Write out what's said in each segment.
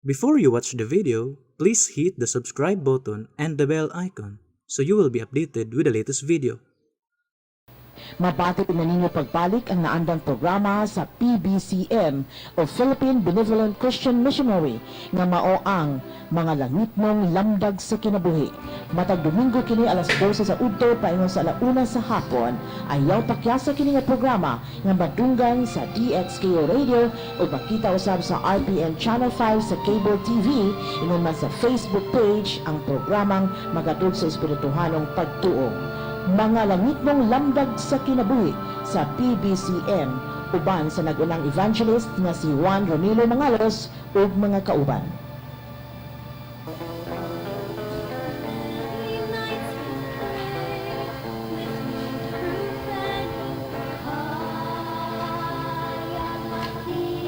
Before you watch the video, please hit the subscribe button and the bell icon so you will be updated with the latest video. Mabati na ninyo pagbalik ang naandang programa sa PBCM o Philippine Benevolent Christian Missionary nga mao ang Mga Langitnong Lamdag sa Kinabuhi. Matag Domingo kini alas 12 sa udto paingon sa alauna sa hapon. Ayaw pakyasa kini nga programa nga madunggan sa DXKO Radio o makita usab sa RPN Channel 5 sa Cable TV, ingon man sa Facebook page, ang programang magatod sa espirituhanong pagtuo. Mga Langitnong Lamdag sa Kinabuhi sa PBCM, uban sa nag-unang evangelist nga si Juan Ronilo Mangalos ug mga kauban.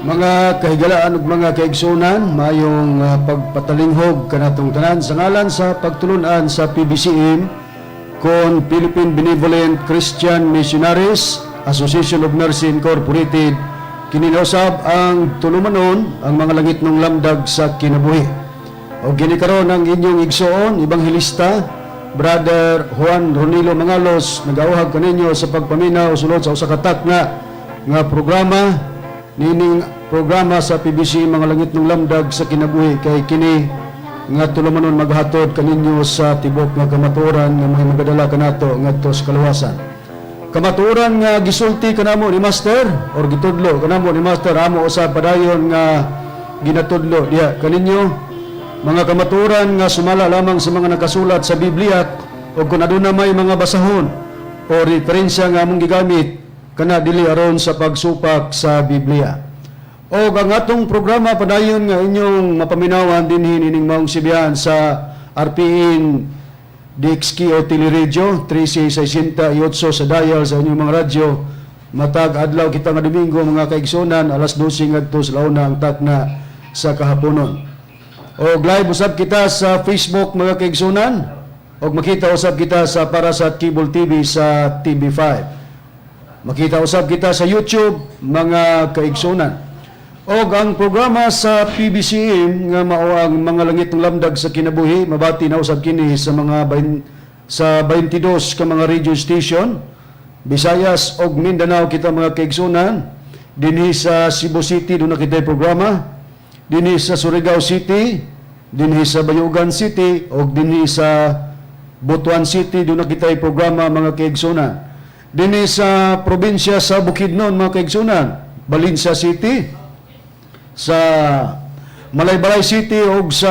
Mga kahigalaan ug mga kaigsunan, mayong pagpatalinghog kanatong tanan sa ngalan sa pagtulunan sa PBCM kon Philippine Benevolent Christian Missionaries Association of Mercy Incorporated. Kini usab ang tulumanon, ang Mga Langitnong Lamdag sa Kinabuhi. O kini karon ang inyong igsoon, Ebanghelista Brother Juan Ronilo Mangalos, nagauhag kaninyo sa pagpaminaw sulod sa usa ka takna nga programa, nining programa sa PBC, Mga Langitnong Lamdag sa Kinabuhi, kay kini nga tulumanon maghatod kaninyo sa tibok nga kamatuoran nga mga magadala kanato ngadto sa kaluwasan. Kamatuoran nga gisulti kanamo ni Master or gitudlo kanamo ni Master, amo usab padayon nga ginatudlo diha kaninyo. Mga kamatuoran nga sumala lamang sa mga nakasulat sa Biblia, o kung aduna may mga basahon o referensya nga among gigamit kana, dili aron sa pagsupak sa Biblia. O ang atong programa padayon nga inyong mapaminawan dinhi nining maong sibihan sa RPN DXKO Teleradyo 1368 sa dial sa inyong mga radyo. Matag adlaw kita nga Domingo, mga kaigsunan, alas 12 ngadto sa launa ang takna sa kahaponon. Og live usab kita sa Facebook, mga kaigsunan, og makita usab kita sa para sa Cable TV sa TV5. Makita usab kita sa YouTube, mga kaigsunan. Og ang programa sa PBCM nga mao ang Mga Langitnong Lamdag sa Kinabuhi, mabati na usab kini sa 22 ka mga radio station. Visayas og Mindanao kita, mga kaigsunan. Dinhi sa Cebu City duna kitay programa. Dinhi sa Surigao City, dinhi sa Bayugan City og dinhi sa Butuan City duna kitay programa, mga kaigsunan. Dinhi sa probinsya sa Bukidnon, mga kaigsunan, Valencia City, sa Malaybalay City ug sa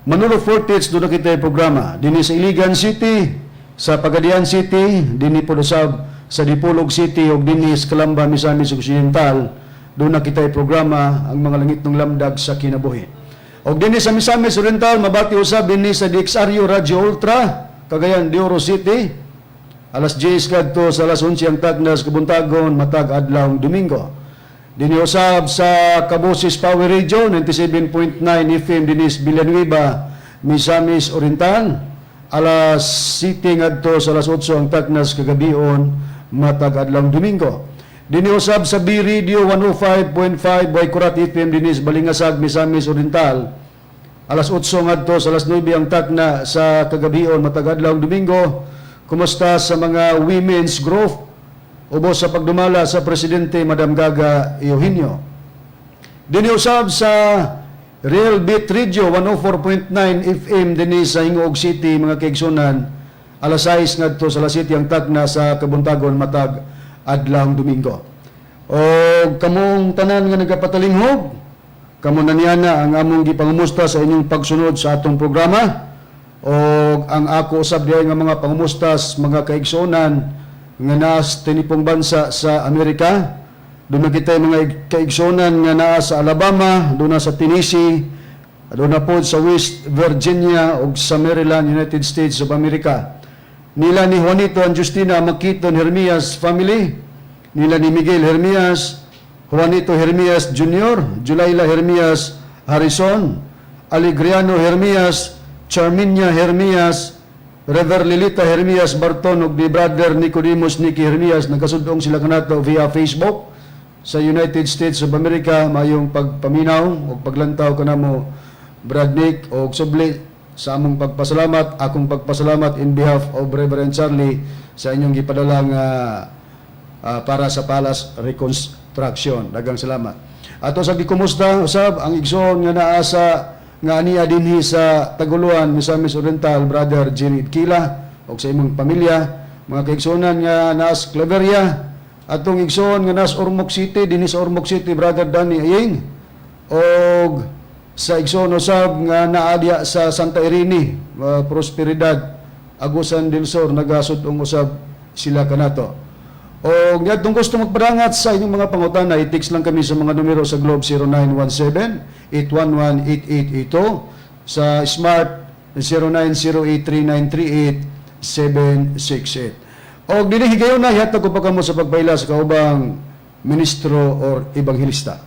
Manolo Fortich duna kitay programa. Dinhi sa Iligan City, sa Pagadian City, dinhi pod usab sa Dipolog City ug dinhi sa Calamba, Misamis Occidental duna kitay programa, ang Mga Langitnong Lamdag sa Kinabuhi. Og dinhi sa Misamis Oriental mabati usab dinhi sa DXRU Radio Ultra, Cagayan de Oro City, alas 10 kadto sa alas 11 ang takna sa kabuntagon matag adlaw Domingo. Dinhi usab sa Kaboses Power Radio 97.9 FM dinhi sa Villanueva, Misamis Oriental, alas 7 ngadto sa alas 8 ang taknas kagabion matag adlaw Domingo. Dinhi usab sa B Radio 105.5 Boykurat FM dinhi sa Balingasag, Misamis Oriental, alas 8 ngadto sa alas 9 ang takna sa kagabion matag adlaw Domingo. Kumusta sa mga women's group ubos sa pagdumala sa Presidente Madam Gaga Eugenio. Dinhi usab sa Real Beat Radio 104.9 FM dinhi sa Gingoog City, mga kaigsunan, alas 6 ngadto sa alas 7 ang takna sa kabuntagon matag adlaw Domingo. O kamong tanan nga nagapatalinghog, kamo na niya na ang among gipangumusta sa inyong pagsunod sa atong programa. O ang ako usab diay nga mga pangumustas, mga kaigsunan nga naa sa tinipong bansa sa Amerika. Duna kitay mga kaigsunan nga naa sa Alabama, duna sa Tennessee, duna pod sa West Virginia ug sa Maryland, United States of America. Nila ni Juanito and Justina Makiton Hermias family, nila ni Miguel Hermias, Juanito Hermias Jr., Julayla Hermias Harrison, Alegriano Hermias, Charminia Hermias, Rever Lilita Hermias Barton ug ni Brother Nicodemus Nicky Hermias, nagkasudong sila kanato via Facebook. Sa United States of America, mayong pagpaminaw o paglantaw kanamo, Brad Nick, og subli sa among pagpasalamat, akong pagpasalamat in behalf of Reverend Charlie sa inyong gipadala nga para sa Palace Reconstruction. Daghang salamat. Ato sa gikumusta usab ang igsoon nga naa sa nga aniya dinhi sa Taguluan, Misamis Oriental, Brother Jerry Idkila ug sa imong pamilya, mga kaigsuonan nga naa sa Claveria, atong igsoon nga naa sa Ormoc City, dinhi sa Ormoc City, Brother Danny Aying, og sa igsoon usab nga naa diha sa Santa Irene, Prosperidad, Agusan del Sur, nagasud-ong usab sila kanato. O ngadtong gusto magpadangat sa inyong mga pangutana, i-text lang kami sa mga numero sa Globe 0917-811-8882, sa Smart 0908-3938-768. O dili higayon na hihatag ko pa kamo sa pagpaila sa kaubang ministro or ebanghelista.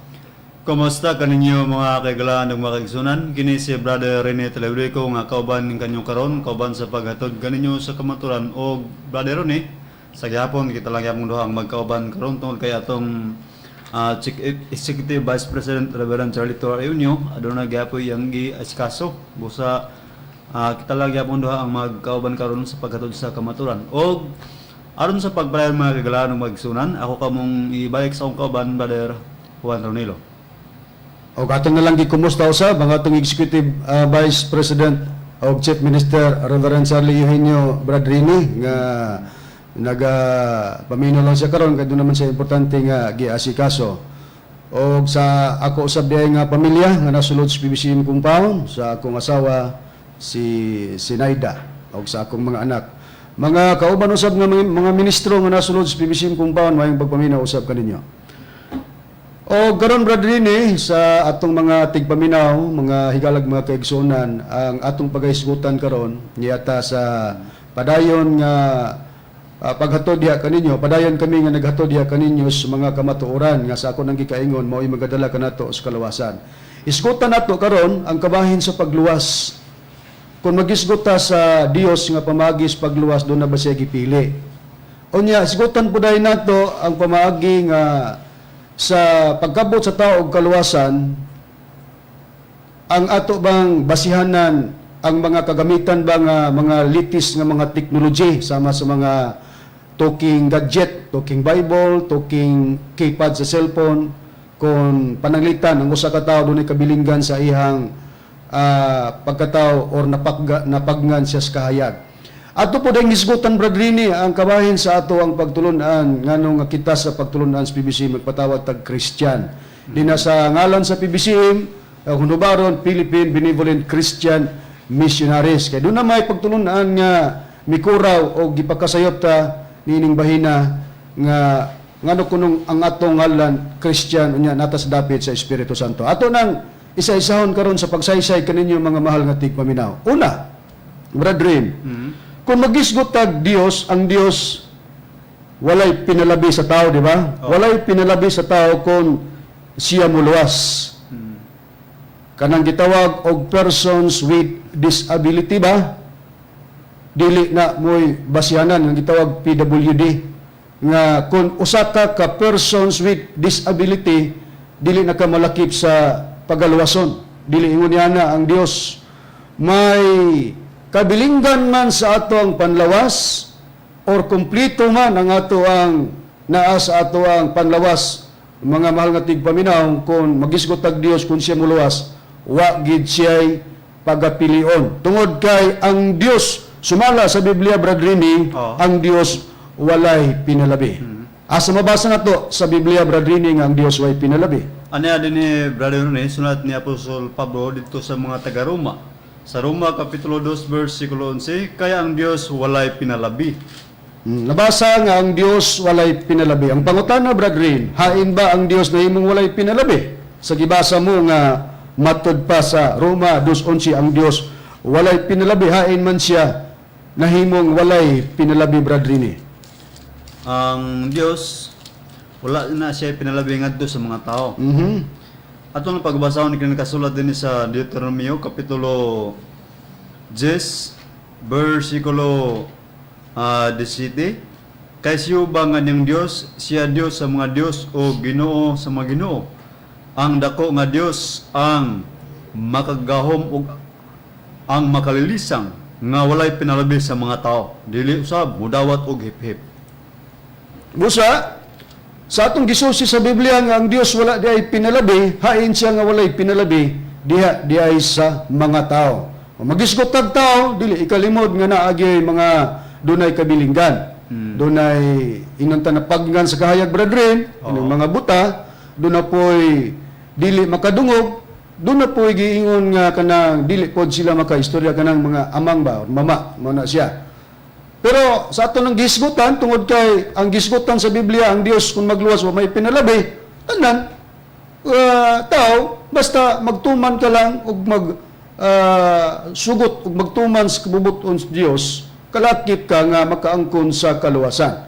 Kumusta kaninyo, mga kaigalaan ug mga kaigsunan? Kini si Brother Rene Telebrico nga kauban kanyo karon, kauban sa paghatod kaninyo sa kamaturan. Og Brother Rene, sa gihapon kita lang gyapon duha ang magkauban karon tungod kay atong Chief Executive Vice President Reverend Charlie Torre Eugenio aduna gyapoy iyang gi-asikaso. Busa kita lang gyapon duha ang magkauban karon sa paghatod sa kamaturan. Og aron sa pagpadayon, mga kaigalaan ug mga kaigsunan, ako kamong ibalik sa akong kauban, Brother Juan Ronilo. O ato na lang gikumusta usab ang atong Executive Vice President o Chief Minister Reverend Charlie Eugenio Bradrini nga naga paminaw lang siya karon kay duna man siya importante nga giasikaso. Og sa ako usab diay nga pamilya nga nasulod sa PBCM compound, sa akong asawa si Sinaida og sa akong mga anak. Mga kauban usab nga mga ministro nga nasulod sa PBCM compound, maayong pagpaminaw usab kaninyo. O karon, Brad Rini, sa atong mga tigpaminaw, mga higalag mga kaigsuonan, ang atong pagahisgutan karon niyata sa padayon nga paghatod diha kaninyo, padayon kami nga naghatod diha kaninyo sa mga kamatuoran nga sa ako nang gikaingon mao'y magadala kanato sa kalawasan. Isgutan nato karon ang kabahin sa pagluwas. Kung magisgot ta sa Dios nga pamaagi sa pagluwas, duna ba siya gipili? Unya, isgutan po dayon nato ang pamaagi nga sa pagkabot sa tao og kaluwasan, ang ato bang basihanan ang mga kagamitan ba nga mga latest nga mga technology sama sa mga talking gadget, talking Bible, talking keypad sa cellphone, kung pananglitan ang usa ka tawo dunay kabilinggan sa iyang pagkatao or napaggan siya sa kahayag? Ato po dayong hisgutan, Brad Rini, ang kabahin sa ato ang pagtulunan, ngano nga kita sa pagtulunan sa PBC magpatawag tag Christian. Di na sa ngalan sa PBCM, hunubaron Philippine Benevolent Christian Missionaries. Kay duna may pagtulunan nga mikuraw o gipakasayop ta niining bahina nga ngano kunong ang atong ngalan Christian, unya naa ta sa dapit sa Espiritu Santo. Ato nang isa-isahon karon sa pagsaysay kaninyo, mga mahal nga tigpaminaw. Una, Brad Rin, kung magisgot tag Dios, ang Dios walay pinalabi sa tao, di ba? Oo. Walay pinalabi sa tao kung siya muluwas. Kanang gitawag og persons with disability ba? Dili na mo'y basihanan ang gitawag PWD nga kung usa ka ka persons with disability, dili na ka malakip sa pagaluwason. Dili ingon niya na ang Dios may kabilinggan man sa ato ang panlawas or kumplito man ang ato ang naa sa ato ang panlawas. Mga mahal nga tigpaminaw, kung magisgot tag Dios kung siya muluwas, wa gid siya'y pagapilion tungod kay ang Dios, sumala sa Biblia, Brad Rini, Oo. ang Dios walay pinalabi. Asa mabasa na to sa Biblia, Brad Rini, nga ang Dios walay pinalabi? Ano din ni Brother Rene, sulat ni Apostol Pablo dito sa mga taga-Roma. Sa Roma Kapitulo 2 versikulo 11, "Kaya ang Dios walay pinalabi." Nabasa nga ang Dios walay pinalabi. Ang pangutana, Brad Rin, hain ba ang Dios na imong walay pinalabi? Sa gibasa mo nga matud pa sa Roma 2:11 ang Dios walay pinalabi, hain man siya nahimong walay pinalabi, Brad Rini? Ang Dios wala na siya pinalabi ngadto sa mga tao. Ato ang pagbasahon ni kasulat din sa Deuteronomio Kapitulo 10 versikulo 17. Kay siyo ba nga niyang Dios, siya Dios sa mga Dios o Ginoo sa mga Ginoo. Ang dako nga Dios ang makagahom ug ang makalilisang nga walay pinalabi sa mga tao. Dili usab mudawat og hip-hip. Busa, sa atong gisusi sa Biblia nga ang Dios wala di ay pinalabi, hain siya nga walay pinalabi, diha di ay sa mga tao. Kung magisgot tag tao, dili ikalimod nga naagi mga dunay kabilinggan. Dunay inanta na paggan sa kahayag, brethren, ining mga buta, doon na po'y dili makadungog, doon na po'y giingon nga kanang dili pod sila makaistorya kanang mga amang ba or mama, mo na siya. Pero sa ato ng gisgutan, tungod kay ang gisgutan sa Biblia, ang Dios kung magluwas wa may pinalabi, tanan tao, basta magtuman ka lang ug mag sugot ug magtuman sa kabubuton sa Dios, kalakip ka nga makaangkon sa kaluwasan.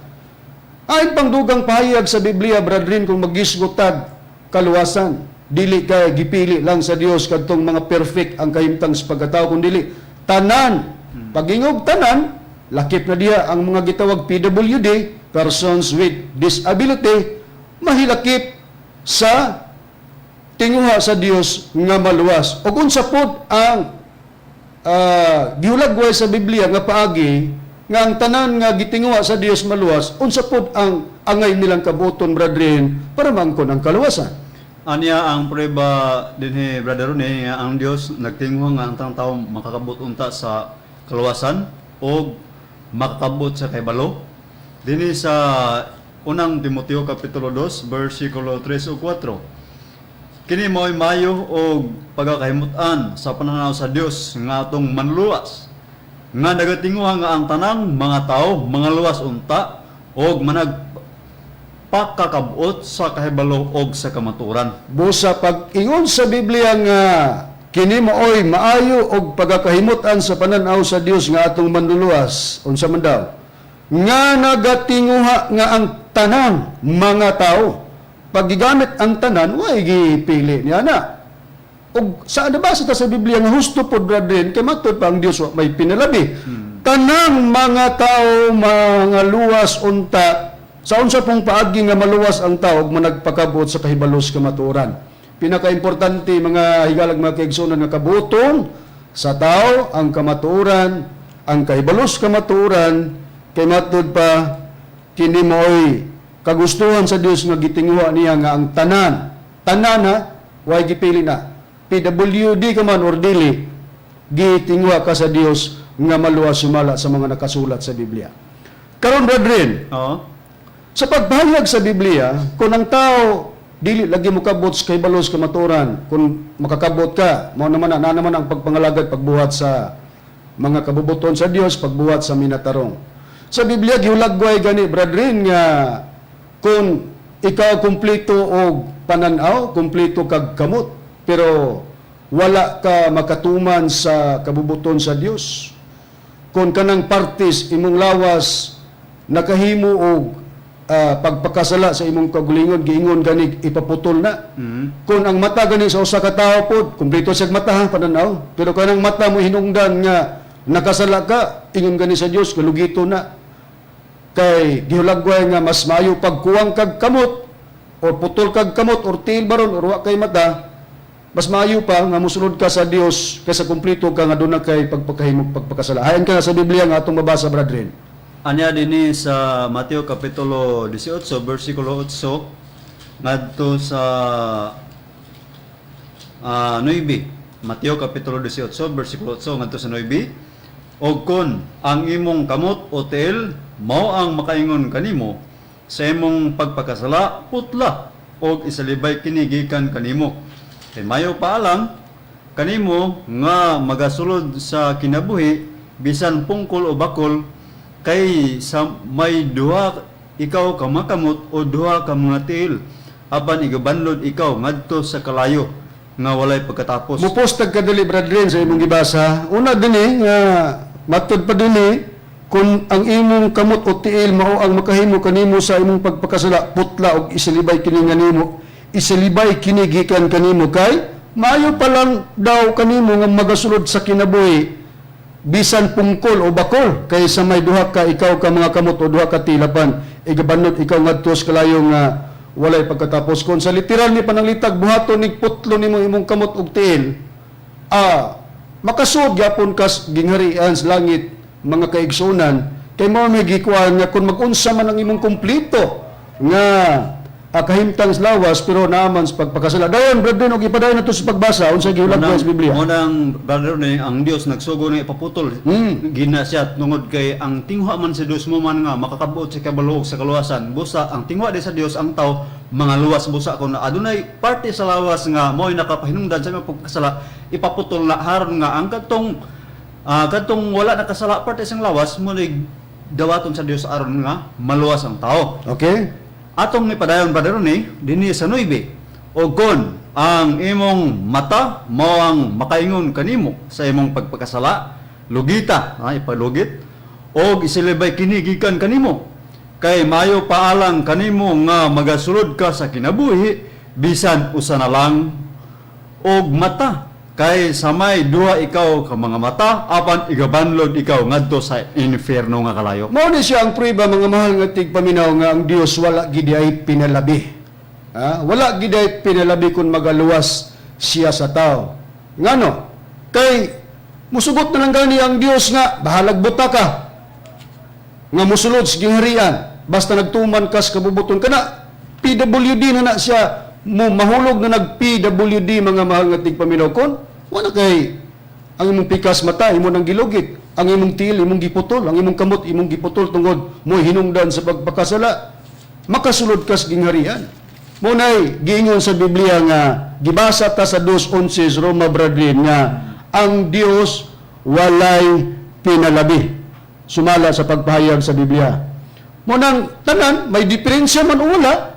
Ayon pang dugang pahayag sa Biblia, brethren, kung magisgutag kaluwasan, dili kay gipili lang sa Dios kadtong mga perfect ang kahimtang sa pagkatao, kun dili tanan. Pagingog tanan, lakip na diha ang mga gitawag PWD, persons with disability, mahilakip sa tinguha sa Dios nga maluwas. Ug unsa pod ang gihulagway sa Biblia nga paagi nga ang tanan nga gitinguha sa Dios maluwas, unsa pod ang angay nilang kabuton, brethren, para maangkon ang kaluwasan? Anya ang prueba dinhi, Brother Rene, nga ang Dios nagtinguha nga ang tanang tao makakabot unta sa kaluwasan o makakabot sa kahibalo. Dinhi sa unang Timoteo kapitulo 2 bersikulo 3 ug 4. Kini mo'y maayo og pagakahimutan sa pananaw sa Dios nga atong manluwas nga nagatinguha nga ang tanang mga tao mga luwas unta og manag pakakabot sa kahibalo og sa kamatuoran. Busa pag-ingon sa Biblia nga kini maoy maayo og pagakahimutan sa pananaw sa Dios nga atong manluluwas, unsa man daw? Nga nagatinguha nga ang tanan mga tao. Pag gigamit ang tanan, way gipili niya na. Og sa nabasa ta sa Biblia nga husto pod, brethren, kay matud pa ang Dios wa may pinalabi. Tanang mga tao mga luwas unta sa unsa pong paagi nga maluwas ang tao ug managpakabot sa kahibalos kamatuoran. Pinakaimportante, mga higalag, mga kaigsuonan, nga kabuton sa tao ang kamatuoran, ang kahibalos kamatuoran, kay matud pa kini mo'y kagustuhan sa Dios nga gitinguha niya nga ang tanan, tanan ha, way gipili na. PWD ka man or dili, gitinguha ka sa Dios nga maluwas sumala sa mga nakasulat sa Biblia. Karon, brethren, sa pagpahayag sa Biblia, kung ang tao dili lagi mokabot sa kahibalos kamatuoran, kung makakabot ka, mao naman na, na naman ang pagpangalagad, pagbuhat sa mga kabubuton sa Dios, pagbuhat sa minatarong. Sa Biblia gihulagway gani, brethren, nga kung ikaw kumpleto og pananaw, kumpleto kag kamot, pero wala ka makatuman sa kabubuton sa Dios. Kung kanang partis imong lawas nakahimo og pagpakasala sa imong kaugalingon, giingon gani ipaputol na. Kung ang mata gani sa usa ka tawo pod, kumpleto siya mata ha, pananaw, pero kanang mata mo hinungdan nga nakasala ka, ingon gani sa Dios kalugito na. Kay gihulagway nga mas maayo pagkuwang kag kamot or putol kag kamot or tiil baron or wa kay mata, mas maayo pa nga mosulod ka sa Dios kaysa kumpleto ka nga duna kay pagpakahimog pagpakasala. Ayon ka sa Biblia nga atong mabasa, brethren. Anya dinhi sa Mateo kapitulo 18 bersikulo 8 ngadto sa 9. Mateo kapitulo 18 bersikulo 8 ngadto sa 9. Og kon ang imong kamot o tiil mao ang makaingon kanimo sa imong pagpakasala, putla og isalibay kini gikan kanimo. Kay mayo paalang kanimo nga magasulod sa kinabuhi bisan pungkol o bakol kay sa may duha ikaw ka makamot o duha ka mga tiil, apan igabanlod ikaw ngadto sa kalayo nga walay pagkatapos. Mupostag kadali, brethren, sa imong gibasa. Una dinhi nga matud pa dinhi, kung ang imong kamot o tiil mao ang makahimo kanimo sa imong pagpakasala, putla og isalibay kini nga nimo. Isalibay kini gikan kanimo kay maayo pa lang daw kanimo nga magasulod sa kinabuhi. Bisan pungkol o bakol kaysa may duha ka ikaw ka mga kamot o duha ka tiil apan igabanlod ikaw ngadto sa kalayo nga walay pagkatapos. Kon sa literal ni pananglitag buhaton nig putlo nimo imong kamot ug tiil, makasuod gyapon kas gingharian sa langit, mga kaigsuonan, kay mao may gikuan nga kung mag-unsa man ang imong kompleto nga kahimtang sa lawas pero naaman sa pagpakasala. Dayon, brethren, og ipadayon nato sa pagbasa unsa gihulag sa Biblia. Mo nang, brother, ni ang Dios nagsugo nga ipaputol. Gina siya tungod kay ang tingwa man sa Dios mo man nga makakabuot sa kabaluog sa kaluwasan. Busa ang tingwa di sa Dios ang tao mga luwas, busa kon adunay parte sa lawas nga mo'y nakapahinungdan sa imong pagkasala, ipaputol na haron nga ang katong wala nakasala parte sa lawas mo dawaton sa Dios aron nga maluwas ang tao. Okay? Atong ipadayon, brother, ni dinhi sa 9. O kon ang imong mata mao ang makaingon kanimo sa imong pagpakasala, lugita, ipalugit og isilibay kini gikan kanimo. Kay mayo paalang kanimo nga magasulod ka sa kinabuhi bisan usa na lang og mata kay sa may duha ikaw ka mga mata apan igabanlod ikaw ngadto sa impyerno nga kalayo. Mao ni siya ang prueba, mga mahal nga tigpaminaw, nga ang Dios wala gid ay pinalabi. Ha? Wala gid ay pinalabi kung magaluwas siya sa tao. Ngano? Kay musugot na lang gani ang Dios nga bahalag buta ka nga musulod sa gingharian basta nagtuman ka sa kabubuton kana. PWD na na siya mo mahulog na nag PWD, mga mahal nga tigpaminaw, kon wala kay ang imong pikas mata imo nang gilugit, ang imong tiil imong giputol, ang imong kamot imong giputol tungod mo hinungdan sa pagpakasala, makasulod ka sa gingharian? Mo nay giingon sa Biblia nga gibasa ta sa 2:11 sa Roma, brethren, nga ang Dios walay pinalabi sumala sa pagpahayag sa Biblia. Mo nang tanan may diferensya man o wala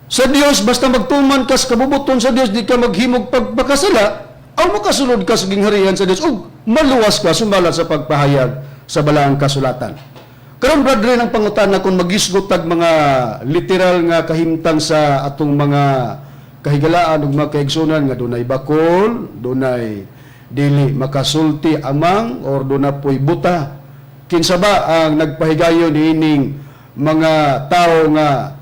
sa Dios, basta magtuman ka sa kabubuton sa Dios, di ka maghimog pagpakasala, aw makasulod ka sa gingharian sa Dios ug maluwas ka sumala sa pagpahayag sa balaang kasulatan. Karon, brethren, ang pangutana kung magisgot tag mga literal nga kahimtang sa atong mga kahigalaan ug mga kaigsunan nga dunay bakol, dunay dili makasulti amang or duna poy buta. Kinsa ba ang nagpahigayon niining mga tao nga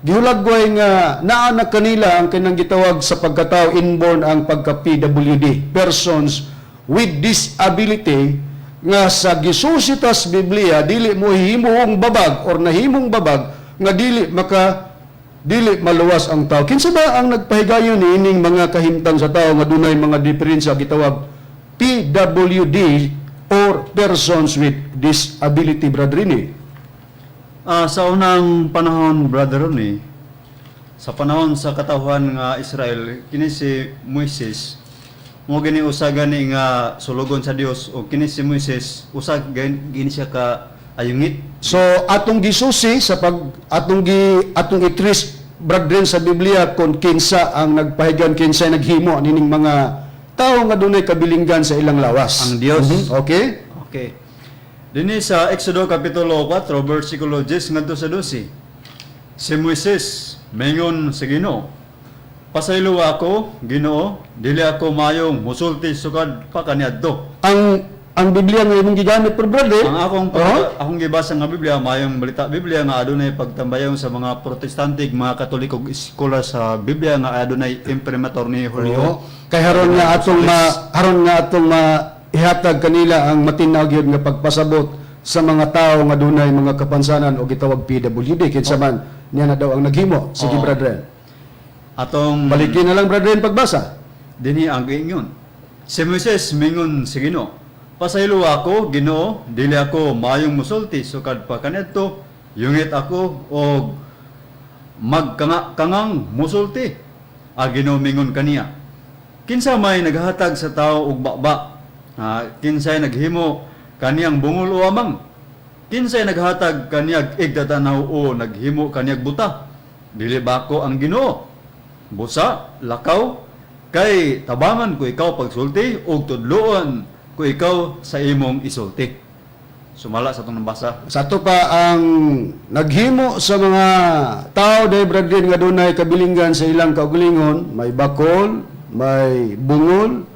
gihulagway nga naa na kanila ang kanang gitawag sa pagkatao inborn ang pagka PWD, persons with disability, nga sa gisusi tas Biblia dili mo himong babag or nahimong babag nga dili maka dili maluwas ang tao? Kinsa ba ang nagpahigayon niining mga kahimtang sa tao nga dunay mga diferensya gitawag PWD or persons with disability, brother Rini? Sa unang panahon, brother Ronnie, sa panahon sa katawhan nga Israel, kini si Moises, mo gini usa gani nga sulugon sa Dios o kini si Moises usa gini siya ka ayungit. So atong gisusi sa pag atong gi atong itris, brethren, sa Biblia kung kinsa ang nagpahigan, kinsa naghimo nining mga tao nga dunay kabilinggan sa ilang lawas. Ang Dios. Okay? Okay. Dinhi sa Exodo kapitulo 4 versikulo 10 ngadto sa 12. Si Moises mingon sa Ginoo, "Pasaylo ako, Ginoo, dili ako mayong musulti sukad pa kaniadto." Ang Biblia nga imong gigamit pero, brother? Ang akong akong gibasa nga Biblia, mayong balita Biblia nga adunay pagtambayon sa mga Protestante, mga Katoliko ug eskwela sa Biblia nga adunay imprimatur ni Julio. Oo. Kay haron nga atong ma ihatag kanila ang matinag gyud nga pagpasabot sa mga tao nga dunay mga kapansanan o gitawag PWD, kinsa man niya na daw ang naghimo. Sige, brethren. Atong Balikin na lang, brethren, pagbasa. Dinhi ang giingon. Si Moises mingon sa Ginoo, "Pasaylo ako, Ginoo, dili ako mayong musulti sukad pa kaniadto, yungit ako og magkanga-kangang musulti." Ang Ginoo mingon kaniya, "Kinsa may naghatag sa tao og baba? Kinsay naghimo kaniyang bungol o amang? Kinsay naghatag kaniyag igdatanaw o naghimo kaniyag buta? Dili ba ako ang Ginoo? Busa, lakaw, kay tabangan ko ikaw pagsulti ug tudloon ko ikaw sa imong isulti." Sumala sa atong nabasa. Sa ato pa ang naghimo sa mga tao day, brethren, nga dunay kabilinggan sa ilang kaugalingon, may bakol, may bungol,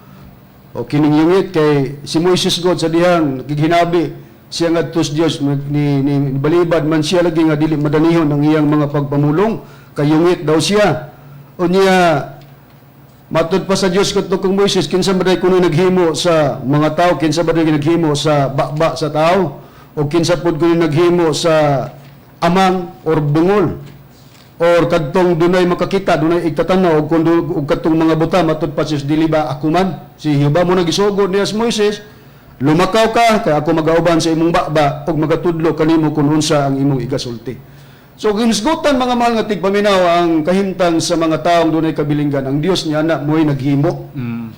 O kining yungit kay si Moises God sa dihang nakighinabi siya ngadto sa Dios, ni balibad man siya lagi nga dili madanihon ang iyang mga pagpamulong kay yungit daw siya. Unya matud pa sa Dios kadto kang Moises, kinsa ba day kuno naghimo sa mga tao, kinsa ba day naghimo sa baba sa tao, o kinsa pud kuno naghimo sa amang or bungol or kadtong dunay makakita, dunay igtatanaw, og kun og kadtong mga buta? Matud pa sa Dios, dili ba ako man si Jehova? Mo nagisugod niya si Moises, "Lumakaw ka kay ako magauban sa imong baba ug magatudlo kanimo kun unsa ang imong igasulti." So ginisgutan, mga mahal nga tigpaminaw, ang kahimtang sa mga taong dunay kabilinggan, ang Dios niya na mo'y naghimo.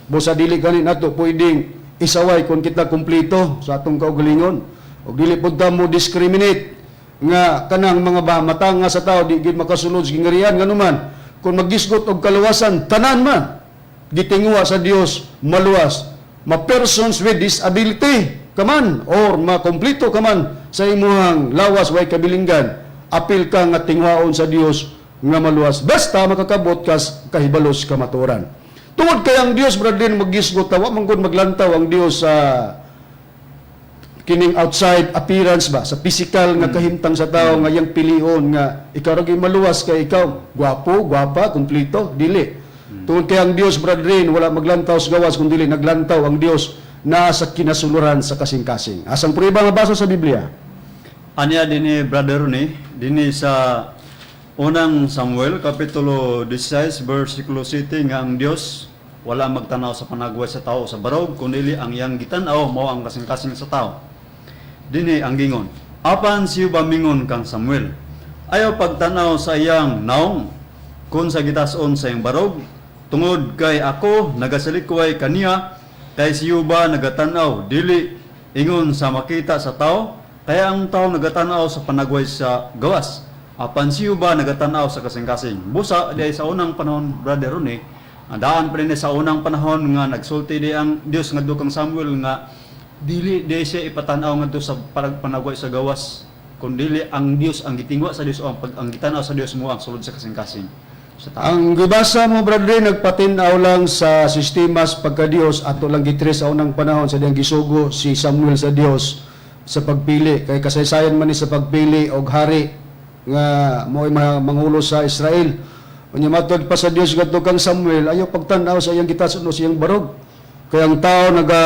Busa dili gani nato pwedeng isaway kung kita kumpleto sa atong kaugalingon. Og dili pud ta mo discriminate nga kanang mga ba mata nga sa tao di gid makasulod sa gingharian, nganuman kung maggisgot og kaluwasan, tanan man gitinguha sa Dios maluwas, ma persons with disability kaman or makumpleto kaman sa imuhang lawas, way kabilinggan, apil ka nga tinguhaon sa Dios nga maluwas basta makakabot kas kahibalos kamatuoran. Tungod kay ang Dios, brother, maggisgot, wa man gud maglantaw ang Dios sa kining outside appearance ba, sa physical nga kahimtang sa tao nga iyang pilion nga ikaw ra gyud maluwas kay ikaw gwapo, gwapa, kumpleto. Dili. Tungod kay ang Dios, brethren, wala maglantaw sa gawas kun dili naglantaw ang Dios na sa kinasuluran sa kasing-kasing. Asang prueba nga basa sa Biblia? Anya dinhi, Brother Ronnie, dinhi sa Unang Samuel kapitulo 16 versikulo 7 nga ang Dios wala magtanaw sa panagway sa tao sa barog, kundi ang iyang gitan-aw mao ang kasing-kasing sa tao. Dinhi ang gingon. Apan si Jehova mingon kang Samuel, "Ayaw pagtanaw sa iyang naong kun sa gitason sa iyang barog, tungod kay ako nagasalikway kaniya, kay si Jehova nagatanaw dili ingon sa makita sa tao, kaya ang tao nagatanaw sa panagway sa gawas, apan si Jehova nagatanaw sa kasing-kasing." Busa di sa unang panahon, Brother Ronnie, ang daan pa rin sa unang panahon nga nagsulti di ang Dios ngadto kang Samuel nga dili di siya ipatan-aw ngadto sa panagway sa gawas, kun dili ang Dios, ang gitingwa sa Dios o ang gitanaw sa Dios mo ang sulod sa kasing-kasing sa tao. Ang gibasa mo, brother, nagpatin-aw lang sa sistema sa pagka-Dios ato lang gitres sa unang panahon sa diyang gisugo si Samuel sa Dios sa pagpili, kay kasaysayan man ni sa pagpili og hari nga mo'y mangulo sa Israel. Unya matod pa sa Dios ngadto kang Samuel, ayaw pagtan-aw sa iyang gitason o sa iyang barog. Kay ang tao naga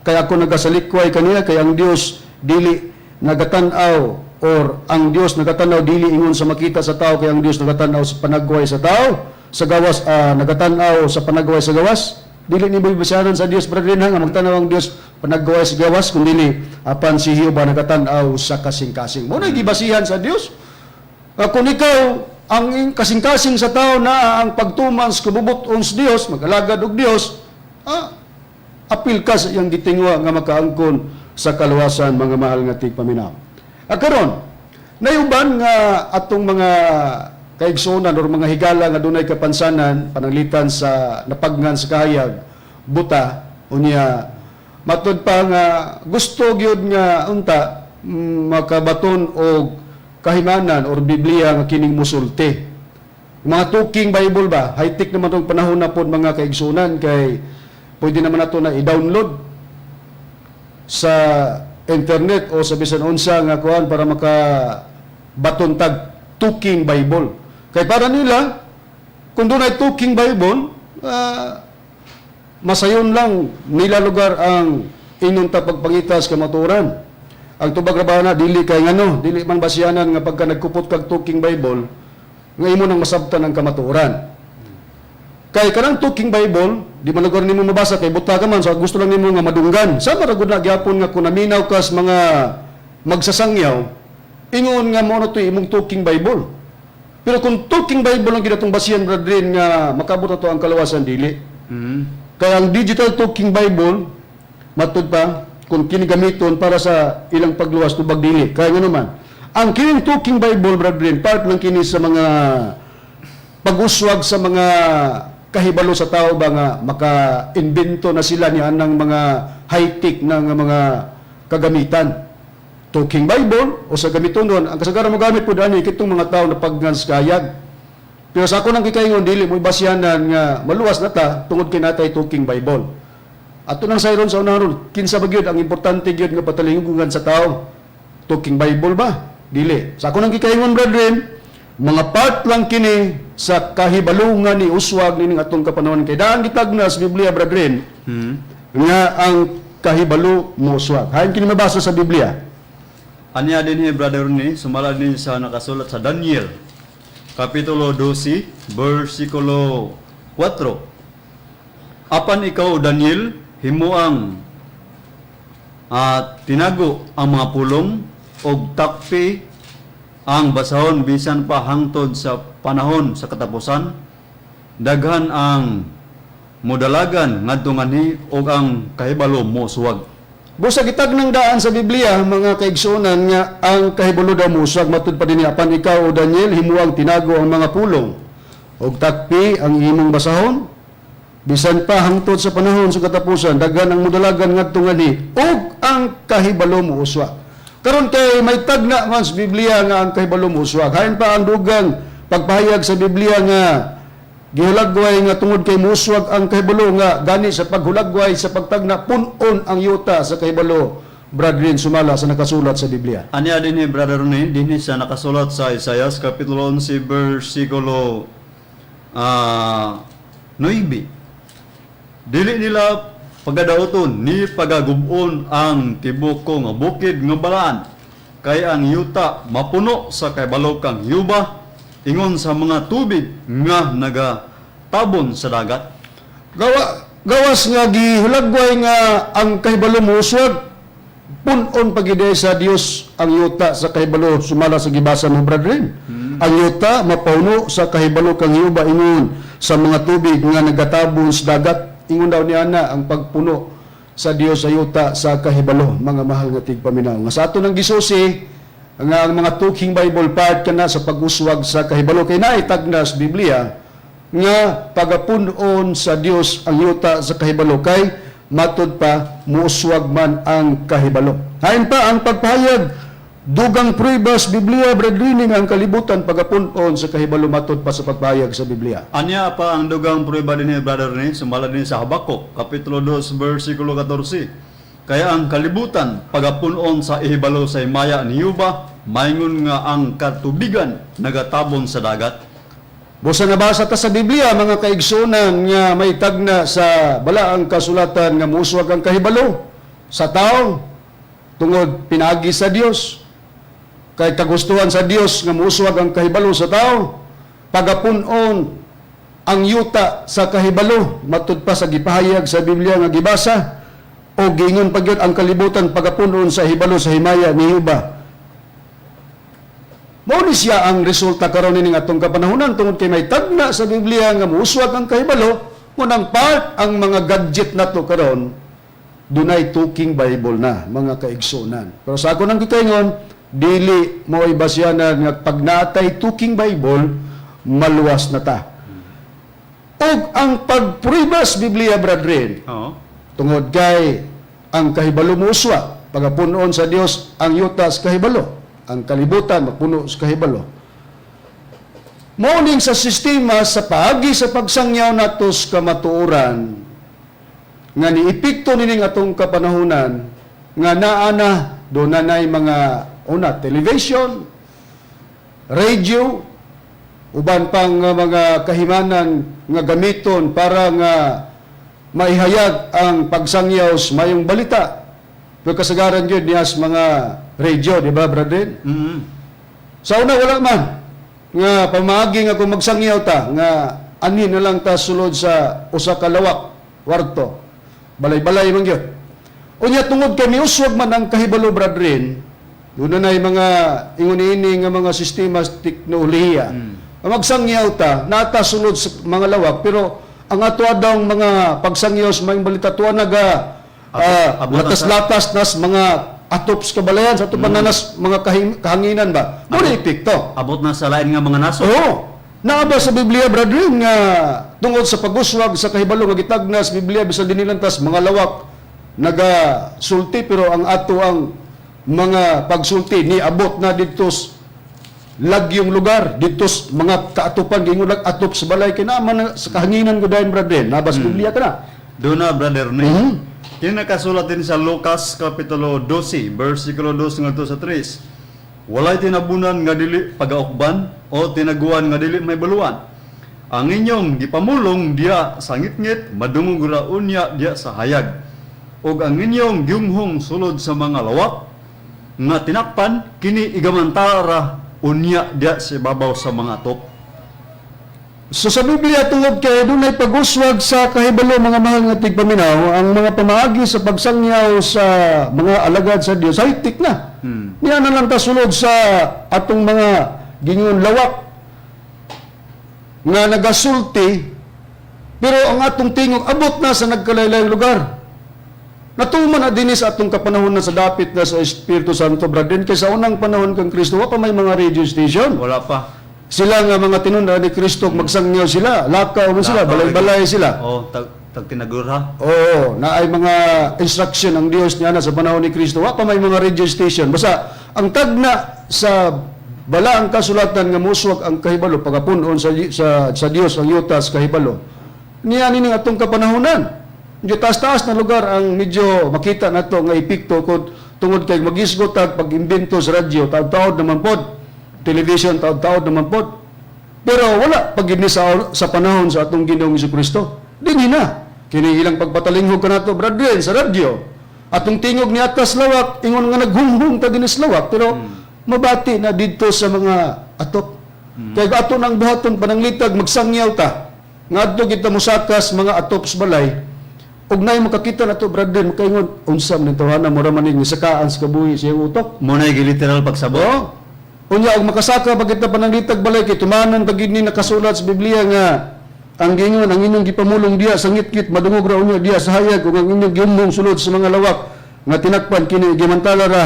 kay ako nagasalikway kaniya, kay ang Dios dili nagatan-aw or ang Dios nagatanaw dili ingon sa makita sa tao, kay ang Dios nagatanaw sa panagway sa tao sa gawas, nagatanaw sa panagway sa gawas. Dili ni bisaran sa Dios, brother, nga magtanaw ang Dios panagway sa gawas, kun dili apan si Jehova nagatanaw sa kasing-kasing. Mo na gibasihan sa Dios. Kung ikaw ang kasing-kasing sa tao na ang pagtuman sa kabubut-on sa Dios, mag-alagad og Dios, apil ka sa iyang gitingwa nga makaangkon sa kaluwasan, mga mahal nga tigpaminaw. Karon, nayuban nga atong mga kaigsuonan or mga higala nga dunay kapansanan pananglitan sa napagnan sa kahayag, buta, unya matud pa nga gusto gyud nga unta makabaton og kahimanan or Biblia nga kining musulti. Mga talking Bible ba? High-tech naman tong panahon na pod, mga kaigsunan, kay pwede naman nato na i-download sa internet o sa bisan unsa nga kuan para maka baton tag talking Bible. Kay para nila kung dunay talking Bible, masayon lang nila lugar ang inyong pagpangitas kamatuoran. Ang tubag ra ba na dili kay ngano, dili man basihanan nga pagka nagkupot kag talking Bible nga imo nang masabtan ang kamatuoran. Kay kanang talking Bible, di man lugar nimo mabasa kay buta ka man, so gusto lang nimo nga madunggan. Sama ra gud na gyapon nga kung naminaw ka sa mga magsasangyaw, ingon nga mo na to imong talking Bible. Pero kung talking Bible ang ginatong basihan, brethren, nga makabot na to ang kaluwasan, dili. Kaya ang digital talking Bible, matud pa, kung kini gamiton para sa ilang pagluwas, tubag dili. Kaya nga naman, ang kining talking Bible, brethren, part lang kini sa mga pag-uswag sa mga kahibalo sa tao ba nga maka-invento na sila ni anang mga high-tech na nga mga kagamitan. Talking Bible o sa gamiton doon, ang kasagaran mo gamit po dani kitong mga tao na pagganskayag. Pero sa ako nang kikaingon, dili mo ibasyanan nga maluwas na ta tungod kay natay talking Bible. Ato nang sayron sa unahon, kinsa ba gyud ang importante gyud nga patalingugan sa tao? Talking Bible ba? Dili. Sa ako nang gikaingon, brethren, mga part lang kini sa kahibalungan ni uswag nining atong kapanahon kay daan gitagna sa Biblia, brethren, nga ang kahibalo mo uswag. Hain kini mabasa sa Biblia. Anya din ni Brother ni sumala din sa nakasulat sa Daniel kapitulo 12 bersikulo 4. Apan ikaw, Daniel, himuang at tinago ang mga pulong og takpi ang basahon bisan pa hangtod sa panahon sa katapusan. Daghan ang modalagan ngadto nganhi og ang kahibalo mo suwag. Busa gitag ng daan sa Biblia, mga kaigsuonan, nga ang kahibalo daw mouswag. Matud pa dinhi, apan ikaw, O Daniel, himuang tinago ang mga pulong og takpi ang imong basahon bisan pa hangtod sa panahon sa katapusan. Daghan ang modalagan ngadto nganhi ug ang kahibalo mouswag. Karon kay may tagna man sa Biblia nga ang kahibalo mouswag. Hain pa ang dugang pagpahayag sa Biblia nga gihulagway nga tungod kay muswag ang kahibalo, nga gani sa paghulagway sa pagtagna pun-on ang yuta sa kahibalo, brethren, sumala sa nakasulat sa Biblia. Anya din ni Brother Rene, din sa nakasulat sa Isaias kapitulo 11 bersikulo 9. Dili nila pagadauton ni pagagubon ang tibok ko nga bukid nga balaan, kay ang yuta mapuno sa kahibalo kang yuba ingon sa mga tubig nga nagatabon sa dagat. Gawas nga gihulagway nga ang kahibalo mouswag, pun-on pagide sa Dios ang yuta sa kahibalo sumala sa gibasa mo, brethren. Ang yuta mapuno sa kahibalo kang yuba ingon sa mga tubig nga nagatabon sa dagat. Ingon daw niya na ang pagpuno sa Dios sa yuta sa kahibalo, mga mahal nga tigpaminaw. Nga sa ato nang gisusi nga ang mga talking Bible part kana sa pag-uswag sa kahibalo kay naitagna sa Biblia nga pagapunon sa Dios ang yuta sa kahibalo kay matud pa muuswag man ang kahibalo. Hain pa ang pagpahayag dugang pruebas Biblia, brethren, nga ang kalibutan pagapunon sa kahibalo matud pa sa pagpahayag sa Biblia. Anya pa ang dugang prueba din ni Brother Rene, sumala din sa Habakuk, kapitulo 2, versikulo 14. Kaya ang kalibutan, pagapunon sa ihibalo sa himaya ni Yuba, maingon nga ang katubigan nagatabon sa dagat. Busa nabasa ta sa Biblia, mga kaigsunan, nga may tagna sa balaang kasulatan nga muuswag ang kahibalo sa tao tungod pinagi sa Dios. Kay kagustuhan sa Dios nga muuswag ang kahibalo sa tao, pagapunon ang yuta sa kahibalo matud pa sa gipahayag sa Biblia nga gibasa, o giingon pa gyud ang kalibutan pagapunon sa hibalo sa himaya ni Yuba. Mao ni siya ang resulta karon nining atong kapanahonan tungod kay may tagna sa Biblia nga muuswag ang kahibalo. Munang part ang mga gadget nato karon dunay talking Bible na, mga kaigsunan. Pero sa ako nang gikaingon, dili mo basyanan nga pag natay talking Bible maluwas na ta. Ug ang pagpruebas Biblia, brethren, tungod kay ang kahibalo mouswag, pagapunon sa Dios ang yuta sa kahibalo, ang kalibutan mapuno sa kahibalo. Mao ning sa sistema sa paagi sa pagsangyaw nato sa kamatuoran nga niepekto nining atong kapanahonan nga naa na do nanay mga una television, radio, uban pang mga kahimanan nga gamiton para nga maihayag ang pagsangyaw sa mayong balita. Pero kasagaran yun niya sa mga radio, di ba, brother? Mm. Sa una, wala man. Nga pamaagi nga kung magsangyaw ta, nga ani na lang ta sulod sa usa ka lawak, kwarto. Balay-balay man gyud. Unya tungod kay miuswag man ang kahibalo, brethren, doon na mga ingon ini nga mga sistema sa teknolohiya. Ang magsangyaw ta, nata sulod sa mga lawak, pero ang ato daw mga pagsangyaw sa mga balita tuwa naga Abot na sa- latas-latas nas mga atop sa kabalayan sa ato pananas mga kahanginan ba. Mo na epekto. Abot na sa lain nga mga nasod. Oo. Naa ba sa Biblia, brethren, nga tungod sa pag-uswag sa kahibalo nga gitagna sa Biblia bisan dinilantas mga lawak nagasulti, pero ang ato ang mga pagsulti ni abot na didto sa lagyong lugar didto sa mga kaatupan, gingon lang atop sa balay kay naa man sa kahanginan ko dayon, brethren? Naa ba sa Biblia ka na? Doon na, Brother Ronnie. Kini nakasulat din sa Lucas Kapitulo 12, versikulo 2 ngadto sa 3. "Walay tinabunan nga dili pagaukban o tinaguan nga dili mahibaluan. Ang inyong gipamulong diha sa ngitngit, madungog ra unya diha sa hayag. Ug ang inyong giumhong sulod sa mga lawak nga tinakpan, kini igamantara unya diha sa ibabaw sa mga atop." So sa Biblia, tungod kay dunay pag-uswag sa kahibalo, mga mahal nga tigpaminaw, ang mga pamaagi sa pagsangyaw sa mga alagad sa Dios high-tech na. Niya na lang ta sulod sa atong mga gingon lawak nga nagasulti, pero ang atong tingog abot na sa nagkalaylayng lugar. Natuman na dinhi sa atong kapanahon na sa dapit na sa Espiritu Santo, brethren, kay sa unang panahon kang Kristo, wa pa may mga radio station. Wala pa. Sila nga mga tinun-an ni Kristo, magsangyaw sila, lakaw man sila, Lakaw, balay-balay sila. Oh, tag tinagura. Oo, na ay mga instruction ang Dios niya na sa panahon ni Kristo. Wa pa may mga radio station. Basta ang tagna sa balaang kasulatan nga muswag ang kahibalo pagapunon sa Dios ang yutas kahibalo. Niya nining atong kapanahonan. Medyo taas-taas na lugar ang medyo makita nato nga epekto kung tungod kay magisgot tag pag-imbento sa radyo, taod-taod naman pod. Television, taod-taod naman pod. Pero wala pag sa panahon sa atong Ginoong Kristo. Dinhi na. Kini ilang pagpatalinghog kanato, brethren, sa radyo. Atong tingog ni atas lawak, ingon nga naghunghung ta dinhi sa lawak, pero mabati na didto sa mga atop. Kay ato nang buhaton pananglitag magsangyaw ta. Ngadto kita mosakas mga atop sa balay. Ug nay makakita nato, brethren, makaingon, "Unsa man tawhana, mura man ning sakaan sa kabuhi sa iyang utok." Mo na literal pagsabot. Oo. Unya og makasaka pa kita pananglitag balay kay tumanon pa gid ni nakasulat sa Biblia nga ang gingon, "Ang inyong gipamulong diya sa ngitngit, madungog ra unya diya sa hayag, ug ang inyong giumhong sulod sa mga lawak nga tinakpan, kini gimantala ra